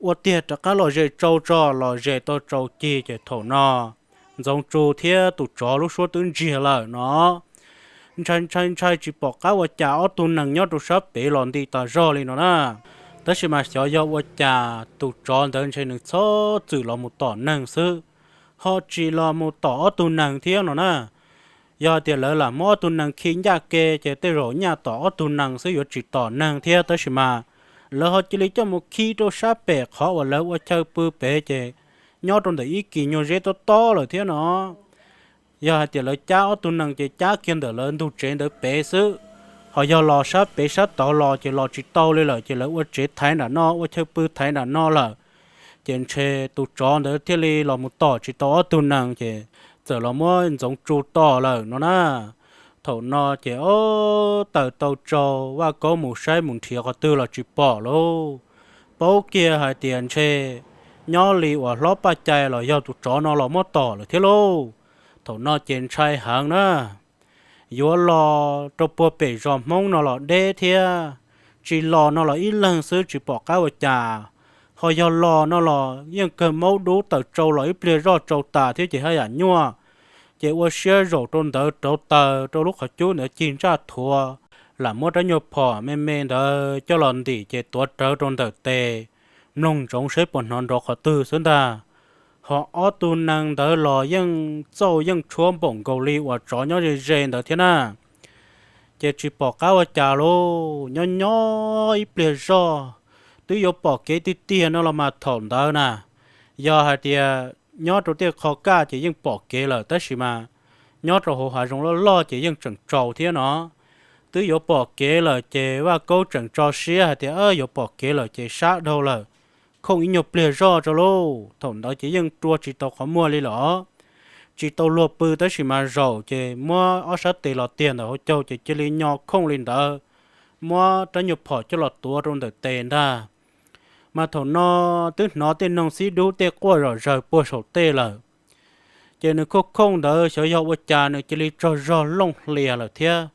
Ua tiag rov qab los ze tsau tso, los ze tau tsau cig ces thaum no Ntxoov Tsu thiab tus tsov lub suab twb ntsiag lawm no. Ntshai ntshai ntshai tsis pom qab ua cas ob tug nees nyob rau sab pem los nti tas zog li no na. Tab sis mas xyov yog ua cas tus tsov ntawd ntshe nws txhob txwm los mus tom neeg xwb, ho tsis los mus tom ob tug nees thiab no na. Yog hais tias lawv lam muab ob tug nees khi ncaj ke ces tej zaum nyaj tom ob tug nees xwb yuav tsis tom neeg thiab, tab sis mas lawv ho cia li coj mus khi rau sab pem qhov uas lawv ua chaw pw pem ces nyob rau ntawm ib kis nyuag zeb tob tob lawm thiab no. Yog hais tias lawv cab ob tug nees ces cab kiag ntawm lawv ntug tsev ntawd pem xwb, ho yog los sab pem sab tod los ces los tsis tau li lawm ces lawv ua tsev thaiv nram no ua chaw pw thaiv nram no lawm. Ces ntshe tus tsov ntawd thiaj li los mus tom tsis tau ob tug nees ces txawm los muab ntxoov tsu tom lawm no na. Thaum no ces ob tawm tau tsau Vaj Kaub mus saib mus nrhiav qhov twg los tsis pom lauj. Paub kiag hais tias ntshe nyob li uas hlob Paj Cai los yog tus tsov no los muab tom lawm thiab lauj. Thaum no ces ntshai heev na. Yuav los rau puag pem zos Hmoob no los deb thiab, tsis los no los ib leeg xwb tsis pom qab ua cas, ho yog los no los yeej kawg maub dub tawm tsau los ib pliag zoj tsau tas thiab ces haj yam nyuaj. Ces ua siab zaum rau ntawd rauv taws rau lub qhov cub ntawd cig ntsaj thuav, lam muab rab nyuag phom me me ntawd coj los ntim ces tuav rawv rau ntawm tes, mloog ntsoov saib puas hnov nrov qhov twg xwb ntag. Ho ob tug nees ntawd los yeej txauj yeej tshuab npaum nkaus li uas tsov nyob ze ze ntawd thiab na. Ces tsis pom qab ua cas lauj, nyob nyob ib pliag zoj twb yuav pom kev tiag tiag no los mas thaum ntawd na. Yog hais tias nyob rau tej qho kaj ces yeej pom kev lawm, tab sis mas nyob rau hauv hav zoov loj loj ces yeej tseem tsaus thiab no. Twb yuav pom kev lawm ces Vaj Kaub tseem tso siab hais tias yuav pom kev lawm ces sab dhau lawm, khooj ib nyuag pliag zoj tso lauj. Thaum ntawd ces yeej rua tsis tau qhov muag li lawm, tsis tau luag pw tab sis mas zaum ces muab ob sab tes los tiag ntawm hauv caug ces cia li nyo khooj li ntawd, muab rab nyuag phom coj los tuav rau ntawm tes ntag. Mas thaum no twb hnov tej noog xib dub tej quaj zom zaws puag saum tej lawm. Ces nws khooj khooj ntawd xyov yog ua cas nws cia li tsaug zog looj hlias lawm thiab.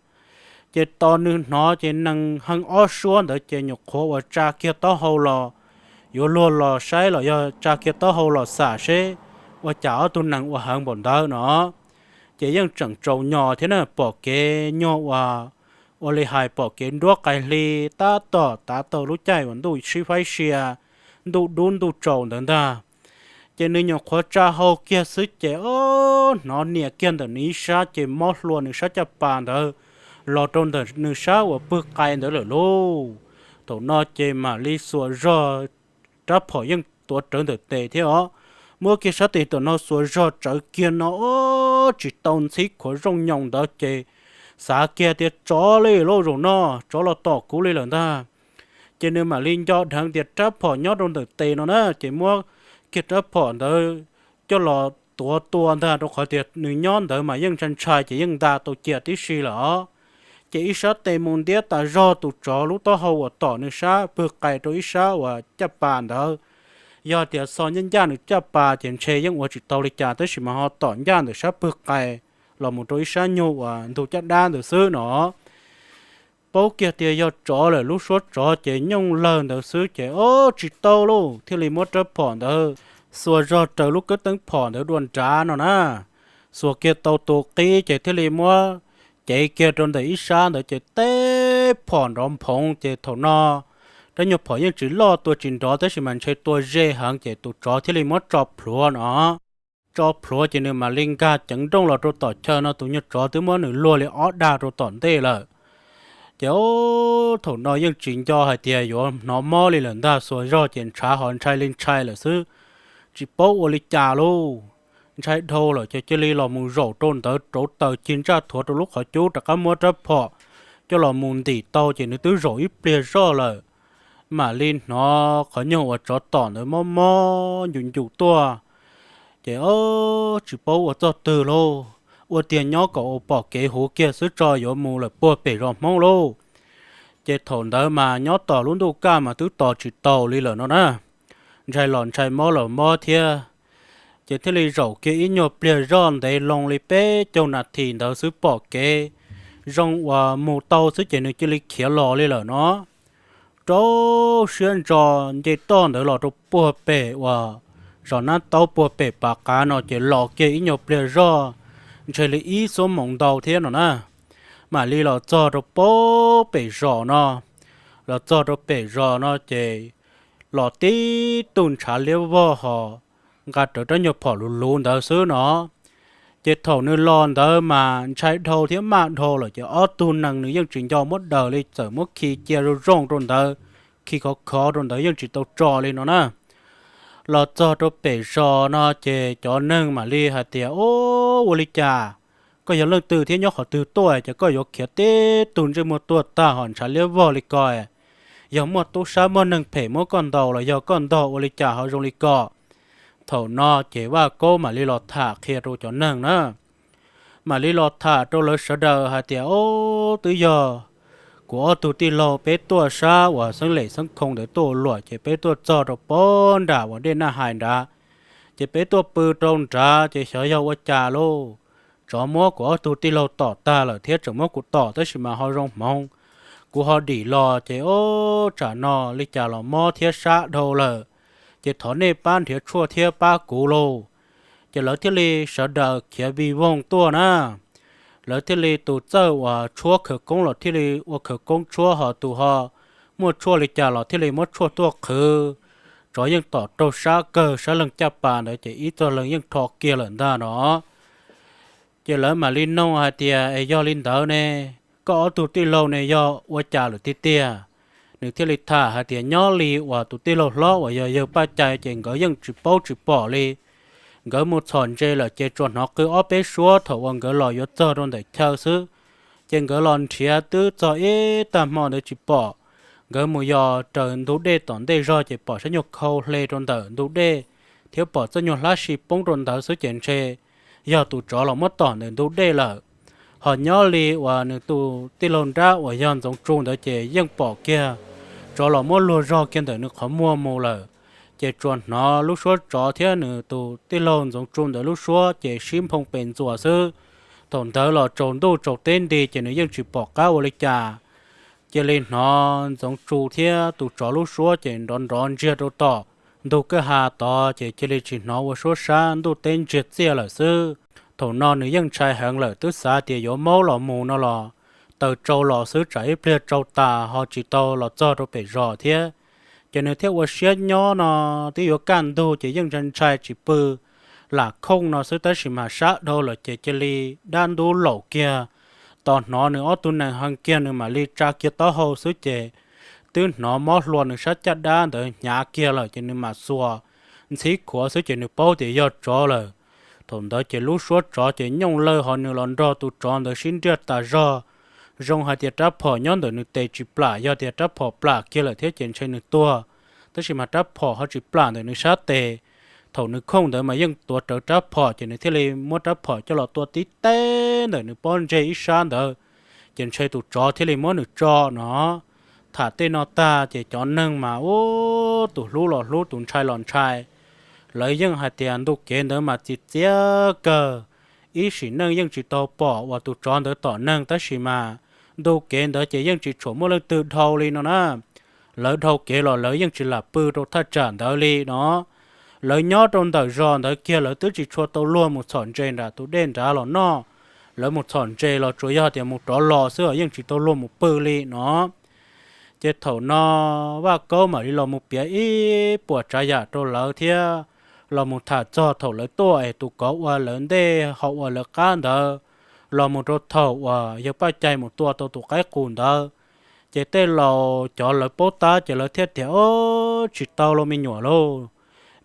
Ces tos nws hnov ces nees heej ob suab ntawd ces nyuam qhuav uas tsa kiag taub hau los, yuav luag los saib los yog tsa kiag taub hau los xam seb ua cas ob tug nees ua heev npaum ntawd no. Ces yeej tseem tsaus nyo thiab na, pom kev nyuag ua, ua li hais pom kev nruab qais hli tab tom tav tau lub caij uas ntuj sib faib sia, ntuj dub ntuj tsaus ntawd ntag. Ces nws nyuam qhuav tsa hau kiag xwb ces ob hnov niam kiag ntawm nws ib sab ces mob hlua nws sab caj pas ntawd los rau ntawm nws sab uas pwg qai ntawd lawm lauj. Thaum no ces mam li xuas zog, rab phom yeej tuav rawv ntawm tes thiab os, muab kiag sab tes tom no xuas zog tsawv kiag no, tsis tau ntxhib khuav zooj nyoos ntawd ces xav kiag tias tsov li lauj, zaum no tsov los tom kuv li lawm ntag. Ces nws mam li nco dheev tias rab phom nyob rau ntawm tes no na, ces muab kiag rab phom ntawd coj los tuav tua ntag, rau qhov tias nws nyob ntawd mas yeej ntshai ntshai ces yeej nta tau cia tib si lawm os. Ces ib sab tes mus ntiab tas zog tus tsov lub taub hau uas tom nws sab pwg qais rau ib sab uas caj pas ntawd. Yog tias xo ncaj ncaj nws caj pas ces ntshe yeej ua tsis tau li cas, tab sis mas ho tom ncaj ntawm sab pwg qais los mus rau ib sab nyuag uas ntug caj dab ntawd xwb no. Paub kiag tias yog tsov lawm, lub suab tsov ces nyooj lawg ntawd xwb ces ob tsis tau lauj, thiaj li muab rab phom ntawd xuas zog raws lub kab teeb phom ntawd dua nrad no na. Xuas kiag tau tus qib ces thiaj li muab cev kiag rau ntawm ib sab ntawd ces teb phom nrov nphoov ces thaum no rab nyuag phom yeej tsis loj tua tsis nrov tab sis mas ntshe tua ze heev ces tus tsov thiaj li muab tso plhuav no. Tso plhuav ces nws mam li nkag ceev nrooj los rau tom chaw no, tus nyuag tsov twb muab nws luag li ob dag rau tom ntej lawm. Ces thaum no yeej tsis nco hais tias yuav hnov mob li lawm ntag, xuas zog ces ntshav ho ntshai li ntshai lawm xwb, tsis paub ua li cas lauj. Ntshai dhau lawm ces cia li los mus zaum rau ntawd rauv taws cig ntsaj thuav rau lub qhov cub rov qab muab rab phom coj los mus ntim tau ces nws twb zaum ib pliag zoj lawm. Mam li hnov qhov nyuag uas tsov tom ntawd mob mob ncus ncus tuaj. Ces ob tsis paub ua txoj twg lauj, ua tiag nyob kom ua pom kev huv kiag xwb tso yuav mus lawm puag pem zos Hmoob lauj. Ces thaum ntawd mas nyob tom lub ntuj kaj mas twb tos tsis taus li lawm no na, ntshai los ntshai mob los mob thiab. Ces thiaj li zaum kiag ib nyuag pliag zoj ntev loo li peb caug nas this ntawd xwb pom kev zoo uas mus tau xwb ces nws cia li khiav los li lawm no. Rau siab ntso nce toj ntawd los rau puag pem uas zos Nab Taub puag pem Pav Qav no ces los kiag ib nyuag pliag zoj, ntshe li ib xuab moos ntau thiab no na. Mam li los txog rau puag pem zos no, los txog rau pem zos no ces los tib tug ntshav liab vog ho nqa rawv rab nyuag phom luv luv ntawd xwb no. Ces thaum nws los ntawd mas ntshai dhau thiab maj dhau lawm ces ob tug nees nws yeej tsis nco muab daws li, txawm muab khi cia zoo zoo rau ntawd, khi khov khov rau ntawd yeej tsis tau tso li no na. Los txog rau pem zos no ces cov neeg mam li hais tias, Ub, ua li cas koj yog leej twg thiab nyob qhov twg tuaj ces koj yuav khiav tib tug ntsej muag tuag tag ho ntshav liab vog li ko? Yog muaj tub sab muaj neeg phem muab koj ntaus los yog koj ntog ua li cas ho zoo li ko? Thaum no ces Vaj Kaub mam li los tham qhia rau cov neeg na, mam li los tham rau lawv sawv daws hais tias, Ub, twb yog kuv ob tug tij laug peb tuaj sab uas xeeb lem xeeb khoo ntawd tuaj ua luam ces peb tuaj txog rau pem nram uas dej Naj Hais nrad, ces peb tuaj pw rau nrad ces xyov yog ua cas lauj, tsov muab kuv ob tug tij laug tom tag lawm thiab tseem muab kuv tom tab sis mas ho zoo hmoov, kuv ho dim los ces ub, tsam no li cas los mob thiab sab dhau lawm, ces thov nej pab nrhiav tshuaj thiab pab kuv lauj. Ces lawv thiaj li sawv daws khiav vij voog tuaj na. Lawv thiaj li tus txawj uas tshuab khawv koob los thiaj li ua khawv koob tshuab, ho tus ho muaj tshuaj li cas los thiaj li muab tshuaj tuaj qhwv. Tsov yeej tom raug sab kawg, sab leeg caj pas ntawd ces ib txog leeg yeej rho kiag lawm ntag no. Ces lawv mam li noog hais tias, Es yog li ntawd ne, koj ob tug tij laug ne yog ua cas lawm tiag tiag? Nws thiaj li tham hais tias, Nyob li uas tus tij laug hlob uas yog yawg Paj Cai ces nkawd yeej tsis paub tsis pom li. Nkawd mus txhom ntses lawm ces tsuas hnov qw ob peb suab thaum uas nkawd los yuav txog rau ntawm chaw xwb. Ces nkawd los nrhiav twb txog ib tag hmo ntawd tsis pom. Nkawd mus yos raws ntug dej tom ntej zog ces pom sab nyuag khau hle rau ntawm ntug dej, thiab pom txoj nyuag hlab si poob rau ntawd xwb ces ntshe yog tus tsov los muab tom ntawm ntug dej lawm. Ho nyob li uas nws tus tij laug nrab uas yog Ntxoov Tsu ntawd ces yeej pom kiag tsov los muab luag zog kiag ntawm nws qhov muag mus lawm. Ces tsuas hnov lub suab tsov thiab nws tus tij laug Ntxoov Tsu ntawd lub suab ces sib nphoo pes ntxuas xwb. Thaum ntawd los tsaus ntuj tsaus teb nti ces nws yeej tsis pom qab ua li cas. Cia li hnov Ntxoov Tsu thiab tus tsov lub suab ces nrov nrov ntsiag rau tom ntug kwj ha tod ces cia li tsis hnov ua suab sab, ntuj teb ntsiag txiaj lawm xwb. Thaum no nws yeej ntshai heev lawm, twb xav tias yuav maub los mus no los taws tsau los xwb, tsam ib pliag tsau tas ho tsis tau los txog rau pem zos thiab. Ces nws thiaj ua siab nyob no, twb yuav kaj ntug ces yeej ntshai ntshai tsis pw, lam khooj no xwb, tab sis mas sab dhau lawm ces cia li dab ntub laum kiag. Tos hnov nws ob tug nees heev kiag nws mam li tsa kiag taub hau xwb ces twb hnov mob hlua nws sab caj dab ntawd hnyav kiag lawm ces nws mam xuas ntxhib khuav xwb ces nws paub tias yog tsov lawm. Thaum ntawd ces lub suab tsov ces nyooj lawj ho nws los nrog tus tsov ntawd sib nriaj tas zog. Zoo hais tias rab phom nyob ntawm nws tes tsis plam, yog tias rab phom plam kiag lawm thiab ces ntshe nws tuag, tab sis mas rab phom ho tsis plam ntawm nws sab tes. Thaum nws khooj ntawd mas yeej tuav rawv rab phom ces nws thiaj li muab rab phom coj los tua tib teb ntawm nws pob ntseg ib sab ntawd, ces ntshe tus tsov thiaj li muab nws tso no. Tham tej no tag ces cov neeg mas ub, tus hlub los hlub, tus ntshai los ntshai. Lawv yeej hais tias ntu kev ntawd mas txi txiab kawg, ib sim neej yeej tsis tau pom uas tus tsov ntawd tom neeg, tab sis mas ntu kev ntawd ces yeej tsis tshua muaj leej twg dhau li no na. Lawv dhau kev los lawv yeej tsis lam pw rau thaj tsam ntawd li no. Lawv nyob rau ntawm zos ntawd kiag lawv twb tsis tshua tau luag mus txhom ntses nram tus dej nrad los noj. Lawv mus txhom ntses los tsuas yog tias mus rov los xwb os, yeej tsis tau luag mus pw li no. Ces thaum no Vaj Kaub mam li los mus piav ib puas tsav yam rau lawv thiab los mus tham txog thaum lawv tuaj es tus kauv ua lawv ntej ho ua lawv qab ntawd, los mus rau thaum uas yawg Paj Cai mus tua tau tus qaib qus ntawd. Ces tej laus cov lawv paub tab ces lawv thiaj tias, Ob, tsis tau lauj me nyuam lauj,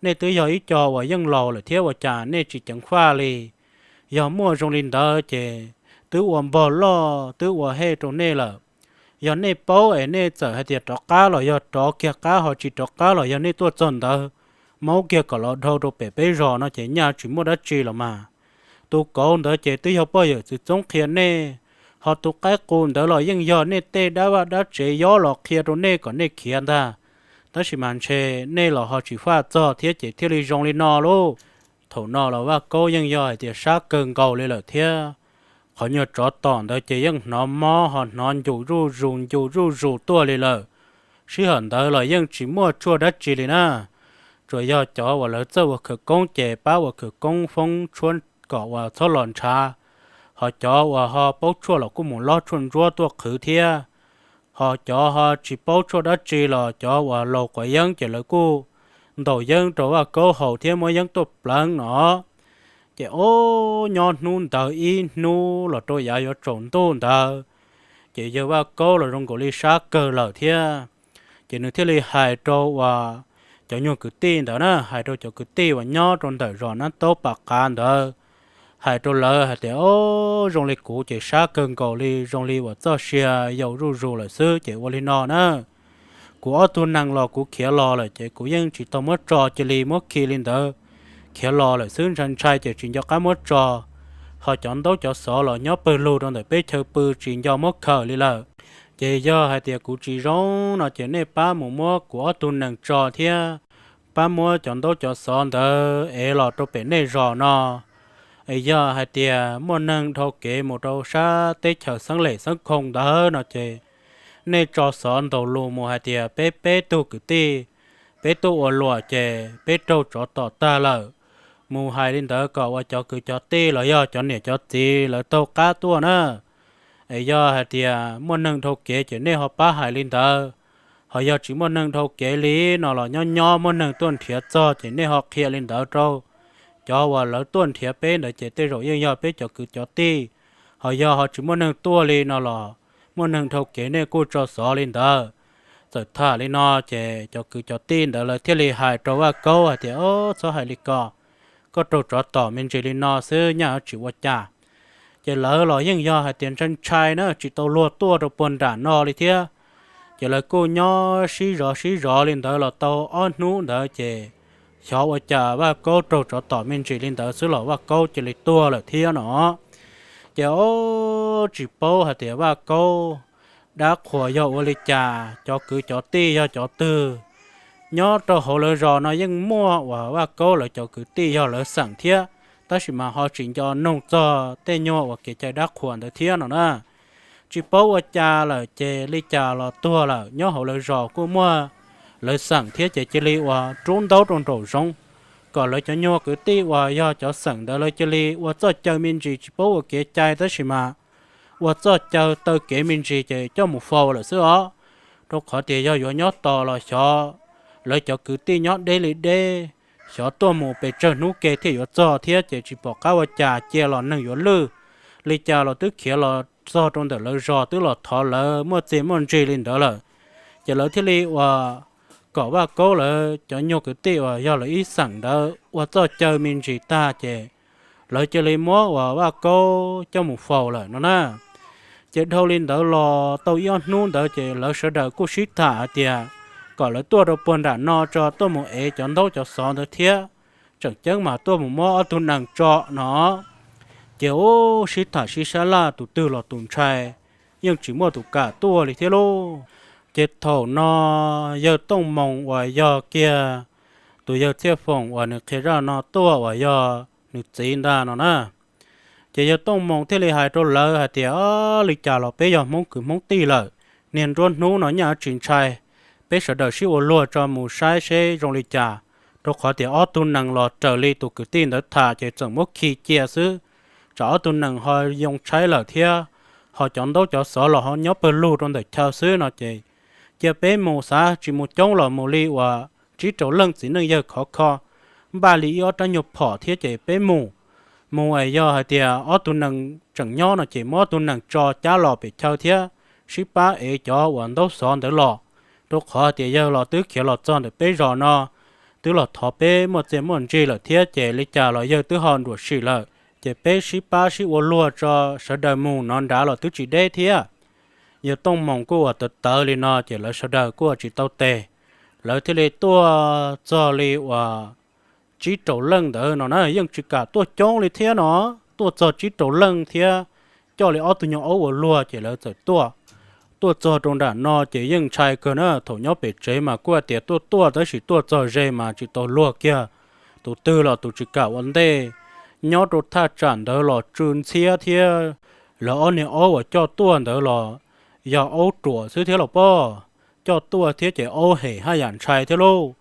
nej twb yog ib co uas yeej laus lawm thiab ua cas nej tsis ceev faj li? Yog muaj zoo li ntawd ces twb ua npog loj twb ua hej rau nej lawm. Yog nej paub es nej txawm hais tias rov qab los yog rov kiag qab, ho tsis rov qab los yog nej tuaj txog ntawd, maub kiag kom los dhau rau pem peb zos no ces nyaj tsis muaj dab tsi los mas. Tus kauv ntawd ces twb yog poj yawm txwv txoob qhia nej, ho tus qaib qus ntawd los yeej yog nej tej dab vaj dab tsev yob los qhia rau nej kom nej khiav ntag. Tab sis mas ntshe nej los ho tsis faj txog thiab ces thiaj li zoo li no lauj. Thaum no los Vaj Kaub yeej yog hais tias sab kawg nkaus li lawm thiab. Qhov nyuag tsov tom ntawd ces yeej hnov mob ho hnov ncu zuj zus ncu zuj zus tuaj li lawm. Sij hawm ntawd los yeej tsis muaj tshuaj dab tsi li na, tsuas yog cov uas lawv txawj ua khawv koob ces pab ua khawv koob foob tshuab kom uas txhob los ntshav, ho cov uas ho paub tshuaj los kuj mus lob tshuaj ntsuab tuaj qhwv thiab. Ho cov ho tsis paub tshuaj dab tsi los cov uas laus quav yeeb ces lawv kuj ntaus yeeb rau Vaj Kaub haus thiab muab yeeb tuaj pleev no. Ces ob nyob hnub ntawd ib hnub los rau yav yuav tsaus ntuj ntawd, ces yawg Vaj Kaub los zoo nkaus li sab kawg lawm thiab. Ces nws thiaj li hais rau uas cov nyuag kwv tij ntawd na, hais rau cov kwv tij uas nyob rau ntawm zos Nab Taub Pam Qav ntawd, hais rau lawv hais tias, Ob, zoo li kuv ces sab kawg nkaus li, zoo li uas txoj sia yau zuj zus lawm xwb ces ua li no na. Kuv ob tug nees los kuv khiav los lawm ces kuv yeej tsis tau muab tso, cia li muab khi li ntawd khiav los lawm xwb, ntshai ntshai ces tsis nco qab muab tso. Ho cov ntaub cov xov los nyob pawg lug rau ntawm peb chaw pw tsis nco muab khaws li lawm. Ces yog hais tias kuv tsis zoo no ces nej pab mus muab kuv ob tug nees tso thiab pab muab cov ntaub cov xov ntawd ev los rau pem nej zos no. Es yog hais tias muaj neeg dhau kev mus rau sab teb chaws Xeeb Lem Xeeb Khoo ntawd no ces nej tso xov ntaus lus mus hais tias peb peb tug kwv tij, peb tuaj ua luam ces peb raug tsov tom tag lawm. Mus hais li ntawd kom uas cov kwv cov tij los yog cov niam cov txiv lawv taug qab tuaj na. Es yog hais tias muaj neeg dhau kev ces nej ho pab hais li ntawd. Ho yog tsis muaj neeg dhau kev li no los nyob nyob muaj neeg tuaj nrhiav txog ces nej ho qhia li ntawd rau cov uas lawv tuaj nrhiav peb ntawd ces tej zaum yeej yog peb cov kwv cov tij. Ho yog ho tsis muaj neeg tuaj li no los muaj neeg dhau kev nej kuj tso xov li ntawd. Txawm tham li no ces cov kwv cov tij ntawd lawv thiaj li hais rau Vaj Kaub hais tias, Ob, txhob hais li ko, koj raug tsov tom me ntsis li no xwb nyaj tsis ua cas. Ces lawv los yeej yog hais tias ntshai ntshai na, tsis tau luag tuaj rau puag nram no li thiab. Ces lawv kuj nyob sib zov sib zov li ntawd los tau ob hnub ntawd ces xyov ua cas Vaj Kaub raug tsov tom me ntsis li ntawd xwb los Vaj Kaub cia li tuag lawm thiab no. Ces ob, tsis paub hais tias Vaj Kaub dab qhuas yog ua li cas, cov kwv cov tij yog cov twg. Nyob rau hauv lawv zos no yeej muaj uas Vaj Kaub lawv cov kwv tij yog lawv xeem thiab, tab sis mas ho tsis nco noog txog tej nyuag uas kev cai dab qhuas ntawd thiab no na. Tsis paub ua cas lawm ces li cas los tuag lawm, nyob hauv lawv zos kuj muaj lawv xeem thiab ces cia li uas rub ntaub rau nraum zoov, kom lawv cov nyuag kwv tij uas yog cov xeem ntawd lawv cia li ua txoj caw me ntsis tsis paub ua kev cai tab sis mas ua txoj caw taw kev me ntsis ces coj mus faus lawm xwb os. Rau qhov tias yog yuav nyob tos los xyov lawv cov kwv tij nyob deb li deb, xyov tuaj mus pes tsawg hnub ke thiaj yuav txog thiab ces tsis pom qab ua cas, cia los neeg yuav lwj li cas los twb khiav los txog rau ntawm lawv zos twb los thov lawv muaj txiaj muaj ntsig li ntawd lawm. Ces lawv thiaj li uas kom Vaj Kaub lawv cov nyuag kwv tij uas yog lawv ib xeem ntawd ua txoj caw me ntsis tag ces lawv cia li muab uas Vaj Kaub coj mus faus lawm no na. Ces dhau li ntawd los tau ib ob hnub ntawd ces lawv sawv daws kuj sib tham hais tias kom lawv tuaj rau puag nram no tso, tuaj mus ev cov ntaub cov xov ntawd thiab. Tseem ceeb mas tuaj mus muab ob tug nees tso no. Ces ub, sib tham sib sab laj tus twg los tus ntshai, yeej tsis muaj tus kam tuaj li thiab lauj. Ces thaum no yawg Tooj Moos uas yog kiag tus yawg Txhiaj Foom uas nws qhia zaj no tuaj uas yog nws txiv ntag no na. Ces yawg Tooj Moos thiaj li hais rau lawv hais tias, Li cas los peb yog Hmoob kwv Hmoob tij lawm, niaj nruab hnub no nyaj tsis ntshai, peb sawv daws sib ua luag tso mus saib seb zoo li cas. Rau qhov tias ob tug nees los raws li tus kwv tij ntawd tham ces txawm muab khi cia xwb, tsam ob tug nees ho yoo tshaib lawm thiab, ho cov ntaub cov xov los ho nyob pawg lug rau ntawm chaw xwb no ces cia peb mus, xav tsis mus coob los mus li uas tsib rau leej txiv neej yawg khov kho, npaj li ib ob rab nyuag phom thiab ces peb mus. Mus es yog hais tias ob tug nees tseem nyob no ces muab ob tug nees tso cab los pem chaw thiab sib pab ev cov uas ntaub xov ntawd los, rau qhov tias yawg los twb khiav los txog ntawm peb zos no, twb los thov peb muaj txiaj muaj ntsig lawm thiab ces li cas los yawg twb ho nruam sim lawm, ces peb sib pab sib ua luag tso, sawv daws mus no nrad los twb tsis deb thiab. Yawg Tooj Moos kuj uas tawv tawv li no ces lawv sawv daws kuj tsis tau tes, lawv thiaj li tuaj txog li uas tsib rau leej ntawd no na, yeej tsis kam tuaj coob li thiab no, tuaj txog tsib rau leej thiab coj li ob tug nyuag aub ua luag ces lawv txawm tuaj. Tuaj txog rau nram no ces yeej ntshai kawg na, thaum nyob pem tsev mas kuj hais tias tuaj tuaj tab sis tuaj txog ze mas tsis tau luag kiag, tus twg los tus tsis kam ua ntej. Nyob rau thaj tsam ntawd los tsw ntxhiab thiab, lawv ob niag aub uas coj tuaj ntawd los yog aub ruam xwb thiab los pob, coj tuaj thiab ces aub hem haj yam ntshai thiab lauj.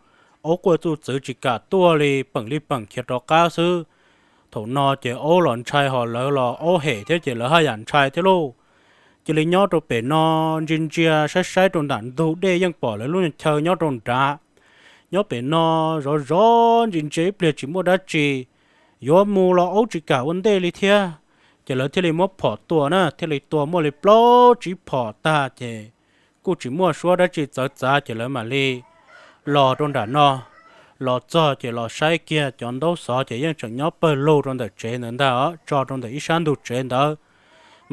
Aub quaj txuj txwv tsis kam tuaj li, peem li peem khiav rov qab xwb. Thaum no ces aub los ntshai ho lawv los aub hem thiab ces lawv haj yam ntshai thiab lauj. Cia li nyob rau pem no ntsia ntsia saib saib rau nram ntug dej yeej pom lawv lub chaw nyob rau nrad. Nyob pem no zov zov ntsia ntsia ib pliag tsis muaj dab tsi, yuav mus los aub tsis kam ua ntej li thiab. Ces lawv thiaj li muab phom tua na, thiaj li tua muaj li plaub tsib phom tag ces kuj tsis muaj suab dab tsi txawv txav ces lawv mam li los rau nram no. Los txog ces los saib kiag cov ntaub xov ces yeej tseem nyob pawg lug rau ntawm tsev ntawd ntag os, tso rau ntawm ib sab ntug tsev ntawd.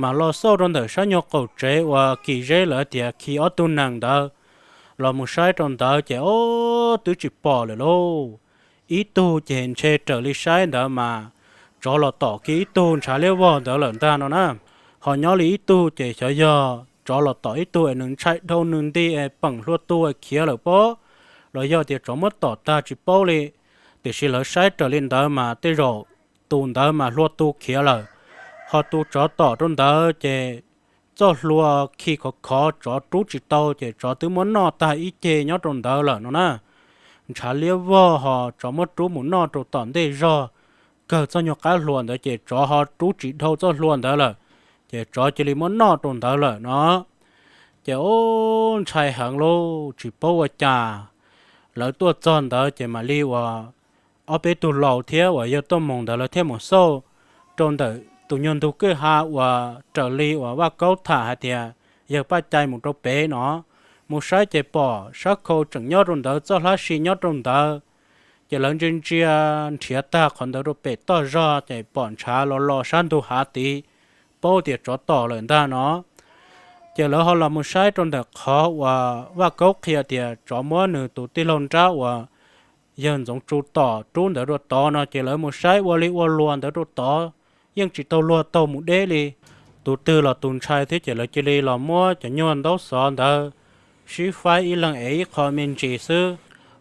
Mas los xauj rau ntawm sab nyuag qaum tsev uas Kim Zeb lawv tias khi ob tug nees ntawd, los mus saib rau ntawd ces ob twb tsis pom lawm lauj. Ib tug ces ntshe raws li saib ntawd mas tsov los tom kiag ib tug ntshav liab vog ntawd lawm ntag no na. Ho nyob li ib tug ces xyov yog tsov los tom ib tug es nws ntshai dhau nws nti es peem hlua tu es khiav lawm pob, los yog tias tsov muab tom tag tsis paub li. Tiam sis lawv saib raws li ntawd mas tej zaum tus ntawd mas hlua tu khiav lawm. Ho tus tsov tom rau ntawd ces txoj hlua khi khov khov tsov rub tsis tau ces tsov twb muab noj tag ib ce nyob rau ntawd lawm no na. Ntshav liab vog ho tsov muab rub mus noj rau tom ntej zog, kawg txoj nyuag qab hlua ntawd ces tsov ho rub tsis dhau txoj hlua ntawd lawm, ces tsov cia li muab noj rau ntawd lawm no. Ces ub ntshai heev lauj, tsis paub ua cas. Lawv tuaj txog ntawd ces mam li uas ob peb tug laus thiab uas yawg tuaj mus ntawd lawv thiaj mus xauj rau ntawm tus nyuag ntug kwj ha uas raws li uas Vaj Kaub tham hais tias yawg Paj Cai mus rau pem no. Mus saib ces pom sab khau tseem nyob rau ntawd, txoj hlab si nyob rau ntawd. Ces lawv ntsia ntsia nrhiav tag qhov ntawd rau pem toj zog ces pom ntshav los los sab ntug hav tid, paub tias tsov tom lawm ntag no. Ces lawv ho los mus saib rau ntawm qhov uas Vaj Kaub qhia tias tsov muab nws tus tij laug nrab uas yawg Ntxoov Tsu tom rub ntawd rau tod no ces lawv mus saib ua li ua luag ntawd rau tod, yeej tsis tau luag taug mus deb li. Tus twg los tus ntshai thiab ces lawv cia li los muab cov nyuag ntaub xov ntawd sib faib ib leeg ev ib qho me ntsis xwb,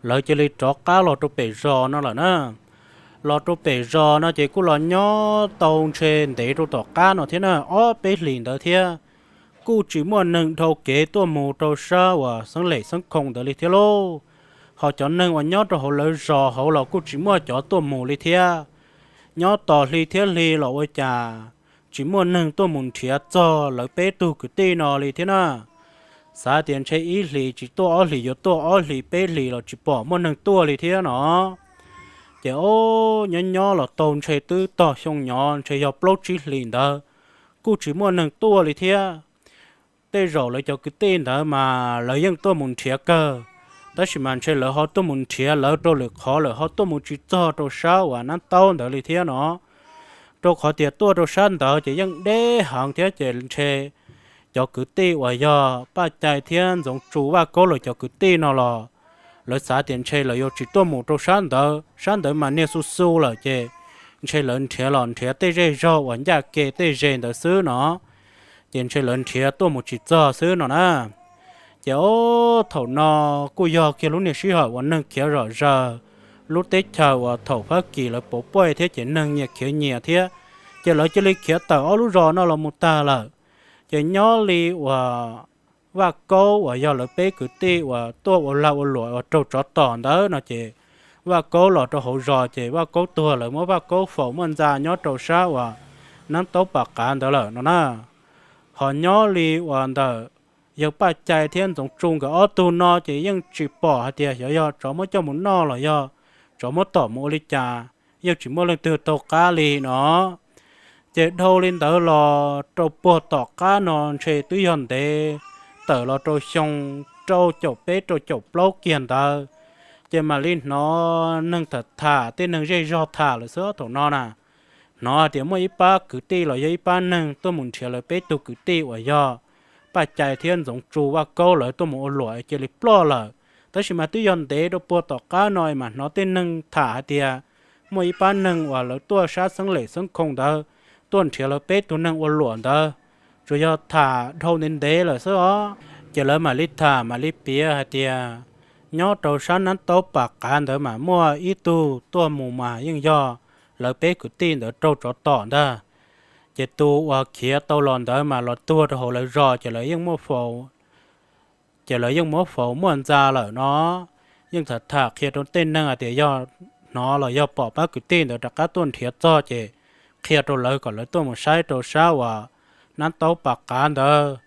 lawv cia li rov qab los rau pem zos no lawm na. Los rau pem zos no ces kuj los nyob tau ntshe ntev rau tom qab no thiab na, ob peb hlis ntawd thiab. Kuj tsis muaj neeg dhau kev tuaj mus rau sab uas xeeb lem xeeb khoo ntawd li thiab lauj. Ho cov neeg uas nyob rau hauv lawv zos hauv los kuj tsis muaj cov tuaj mus li thiab. Nyob tos hli thiab hli los ua cas tsis muaj neeg tuaj mus nrhiav txog lawv peb tug kwv tij no li thiab na. Xav tias ntshe ib hlis tsis tuaj ob hlis yuav tuaj ob hlis peb hlis los tsis pom muaj neeg tuaj li thiab no. Ces ob nyob nyob los tau ntshe twb tog xyoo nyob ntshe yog plaub tsib hlis ntawd, kuj tsis muaj neeg tuaj li thiab. Tej zaum lawv cov kwv tij ntawd mas lawv yeej tuaj mus nrhiav kawg, tab sis mas ntshe lawv ho tuaj mus nrhiav lawv rau lwm qhov lawm ho tuaj mus tsis txog rau sab uas nab taub ntawd li thiab no. Rau qhov tias tuaj rau sab ntawd ces yeej deb heev thiab ces ntshe cov kwv tij uas yog Paj Cai thiab Ntxoov Tsu Vaj Kaub lawv cov kwv tij no los lawv xav tias ntshe lawv yuav tsis tuaj mus rau sab ntawd, sab ntawd mas niag xu xu lawm ces ntshe lawv nrhiav los nrhiav tej zej zog uas ncaj ke tej ze ntawd xwb no, ces ntshe lawv nrhiav tuaj mus tsis txog xwb no na. Ces ob thaum no kuj yog kiag lub niag sij hawm uas neeg khiav zom zaws, lub teb chaws uas thaum Fab Kis lawv pauv puj thiab ces neeg nyias khiav nyias thiab, ces lawv cia li khiav tawm ob lub zos no los mus tag lawm. Ces nyob li uas Vaj Kaub uas yog lawv peb kwv tij uas tuaj ua lag ua luam uas raug tsov tom ntawd no ces Vaj Kaub los rau hauv zos ces Vaj Kaub tuag lawv muab Vaj Kaub faus muaj ntxa nyob rau sab uas nab taub pas qav ntawd lawm no na. Ho nyob li uas ntawm yawg Paj Cai thiab Ntxoov Tsu nkawd ob tug no ces yeej tsis pom hais tias xyov yog tsov muab coj mus noj los yog tsov muab tom mus ua li cas, yeej tsis muaj leej twg taug qab li no. Ces dhau li ntawd los rau puag tom qab no ntshe twb yog ntev tawm los rau xyoo rau caum peb rau caum plaub kiag ntawd, ces mam li hnov neeg tham tham, tej neeg zej zog tham lawm xwb thaum no na. Hnov hais tias muaj ib pab kwv tij los yog ib pab neeg tuaj mus nrhiav lawv peb tug kwv tij uas yog Paj Cai thiab Ntxoov Tsu Vaj Kaub lawv tuaj mus ua luam cia li ploj lawm. Tab sis mas twb yog ntev rau puag tom qab no mas hnov tej neeg tham hais tias muaj ib pab neeg uas lawv tuaj sab xeeb lem xeeb khoo ntawd tuaj nrhiav lawv peb tug neeg ua luam ntawd, tsuas yog tham dhau ntev ntev lawm xwb os. Ces lawv mam li tham mam li piav hais tias nyob rau sab nab taub pas qav ntawd mas muaj ib tug tuaj mus mas yeej yog lawv peb kwv tij ntawd raug tsov tom ntag. Ces tus uas khiav tau los ntawd mas los tuag rau hauv lawv zos ces lawv yeej muab faus ces lawv yeej muab faus muaj ntxa lawm no. Yeej tham tham qhia rau tej neeg hais tias yog hnov los yog pom pab kwv tij ntawd rov qab tuaj nrhiav txog ces qhia rau lawv kom lawv tuaj mus saib rau sab uas nab taub pas qav ntawd.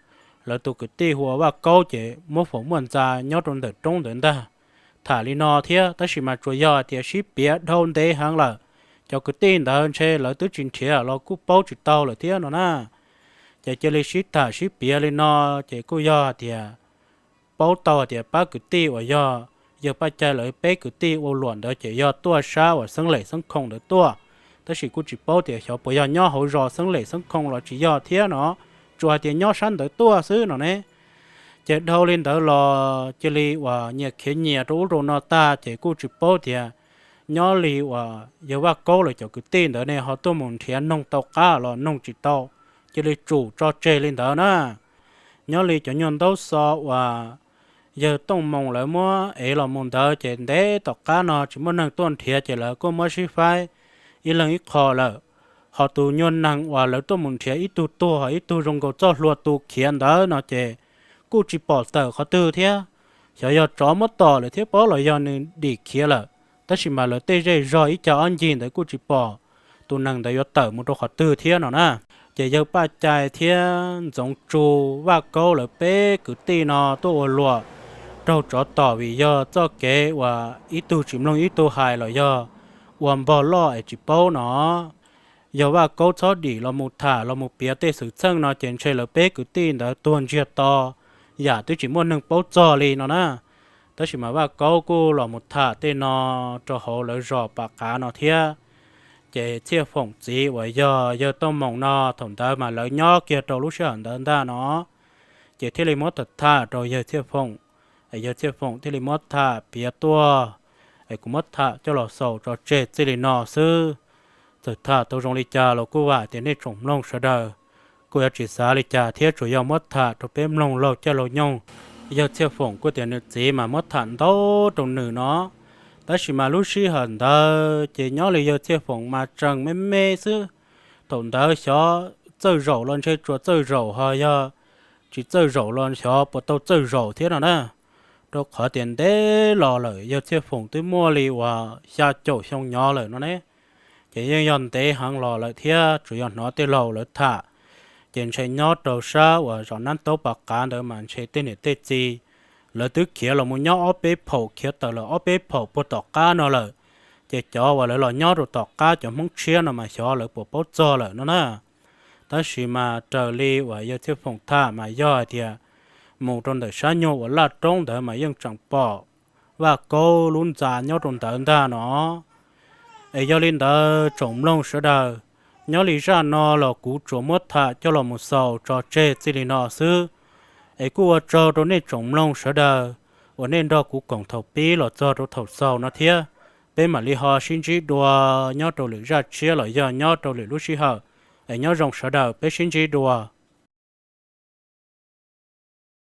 Lawv tus kwv tij hu ua Vaj Kaub ces muab faus muaj ntxa nyob rau ntawm roob ntawd ntag. Tham li no thiab tab sis mas tsuas yog hais tias sib piav dhau ntev heev lawm, cov kwv tij ntawd ntshe lawv twb tsis nrhiav los kuj paub tsis tau lawm thiab no na. Ces cia li sib tham sib piav li no, ces kuj yog hais tias paub tau hais tias pab kwv tij uas yog yawg Paj Cai lawv peb kwv tij ua luam ntawd ces yog tuaj sab uas Xeeb Lem Xeeb Khoo ntawd tuaj, tab sis kuj tsis paub tias xyov puas yog nyob hauv zos Xeeb Lem Xeeb Khoo los tsis yog thiab no, tsuas hais tias nyob sab ntawd tuaj xwb no ne. Ces dhau li ntawd los cia li uas nyias khiav nyias rau ub rau no tag ces kuj tsis paub tias nyob li uas yawg Vaj Kaub lawv cov kwv tij ntawd ne ho tuaj mus nrhiav noog tau qab los noog tsis tau, cia li tsum tso tseg li ntawd na. Nyob li cov nyuag ntaub xov uas yawg Tooj Moos lawv muab ev los mus ntawd ces ntev tom qab no tsis muaj neeg tuaj nrhiav ces lawv kuj muab sib faib ib leeg ib qho lawm. Ho tus nyuag neeg uas lawv tuaj mus nrhiav ib tug tuag ib tug zoo nkaus txoj hlua tu khiav ntawd no ces kuj tsis pom tawm qhov twg thiab. Xyov yog tsov muab tom lawm thiab pob los yog nws dim khiav lawm, tab sis mas lawv tej zej zog ib cag ob ncig ntawd kuj tsis pom tus neeg ntawd yuav tawm mus rau qhov twg thiab no na. Ces yawg Paj Cai thiab Ntxoov Tsu, Vaj Kaub lawv peb kwv tij no tuaj ua luam raug tsov tom vim yog txoj kev uas ib tug tsis mloog ib tug hais los yog ua npog loj es tsis paub no. Yog Vaj Kaub txhob dim los mus tham los mus piav tej xwm txheej no ces ntshe lawv peb kwv tij ntawd tuag ntsiag to, yam twb tsis muaj neeg paub txog li no na. Tab sis mas Vaj Kaub kuj los mus tham tej no rau hauv lawv zos Pas Qav no thiab. Ces Txhiaj Foom txiv uas yog yawg Tooj Moos no thaum ntawd mas lawv nyob kiag rau lub sij hawm ntawd ntag no, ces thiaj li muab tham tham rau yawg Txhiaj Foom, yawg Txhiaj Foom thiaj li muab tham piav tuaj, es kuv muab tham coj los xaus tso tseg txij li no xwb. Txawm tham tau zoo li cas los kuj vam tias nej tsoom mloog sawv daws kuj yuav tsis xav li cas thiab tsuas yog muab tham rau peb mloog laug caij laug nyoog. Yawg Txhiaj Foom kuj tias nws txiv mas muab tham ntau rau nws no, tab sis mas lub sij hawm ntawd ces nyob li yawg Txhiaj Foom mas tseem me me xwb. Thaum ntawd xyov txawj zaum los ntshe tsuas txawj zaum ho yog tsis txawj zaum los xyov puas tau txawj zaum thiab no na, rau qhov tias ntev los lawm yawg Txhiaj Foom twb muaj li uas xya caum xyoo nyob lawm no ne. Ces yeej yog ntev heev los lawm thiab tsuas yog hnov tej laug lawv tham, ces ntshe nyob rau sab uas zos Nab Taub Pas Qav ntawd mas ntshe tej niam tej txiv lawv twb khiav los mus nyob ob peb phaum khiav tawm lawm ob peb phaum puag tom qab no lawm. Ces cov uas lawv los nyob rau tom qab cov Hmoob tshiab no mas xyov lawv puas paub txog lawm no na. Tab sis mas raws li uas yawg Txhiaj Foom tham mas yog hais tias mus rau ntawm sab nyuag uas laj roob ntawd mas yeej tseem pom Vaj Kaub lub ntxa nyob rau ntawd ntag no. Es yog li ntawd tsoom mloog sawv daws, nyob li zaj no los kuv tsuas muab tham coj los mus xaus tso tseg txij li no xwb. Es kuj ua tsaug rau nej tsoom mloog sawv daws uas nej nrog kuv koom thaum pib los txog rau thaum xaus no thiab. Peb mam li ho sib ntsib dua nyob rau lwm zaj tshiab los yog nyob rau lwm lub sij hawm. Es nyob zoo sawv daws, peb sib ntsib dua.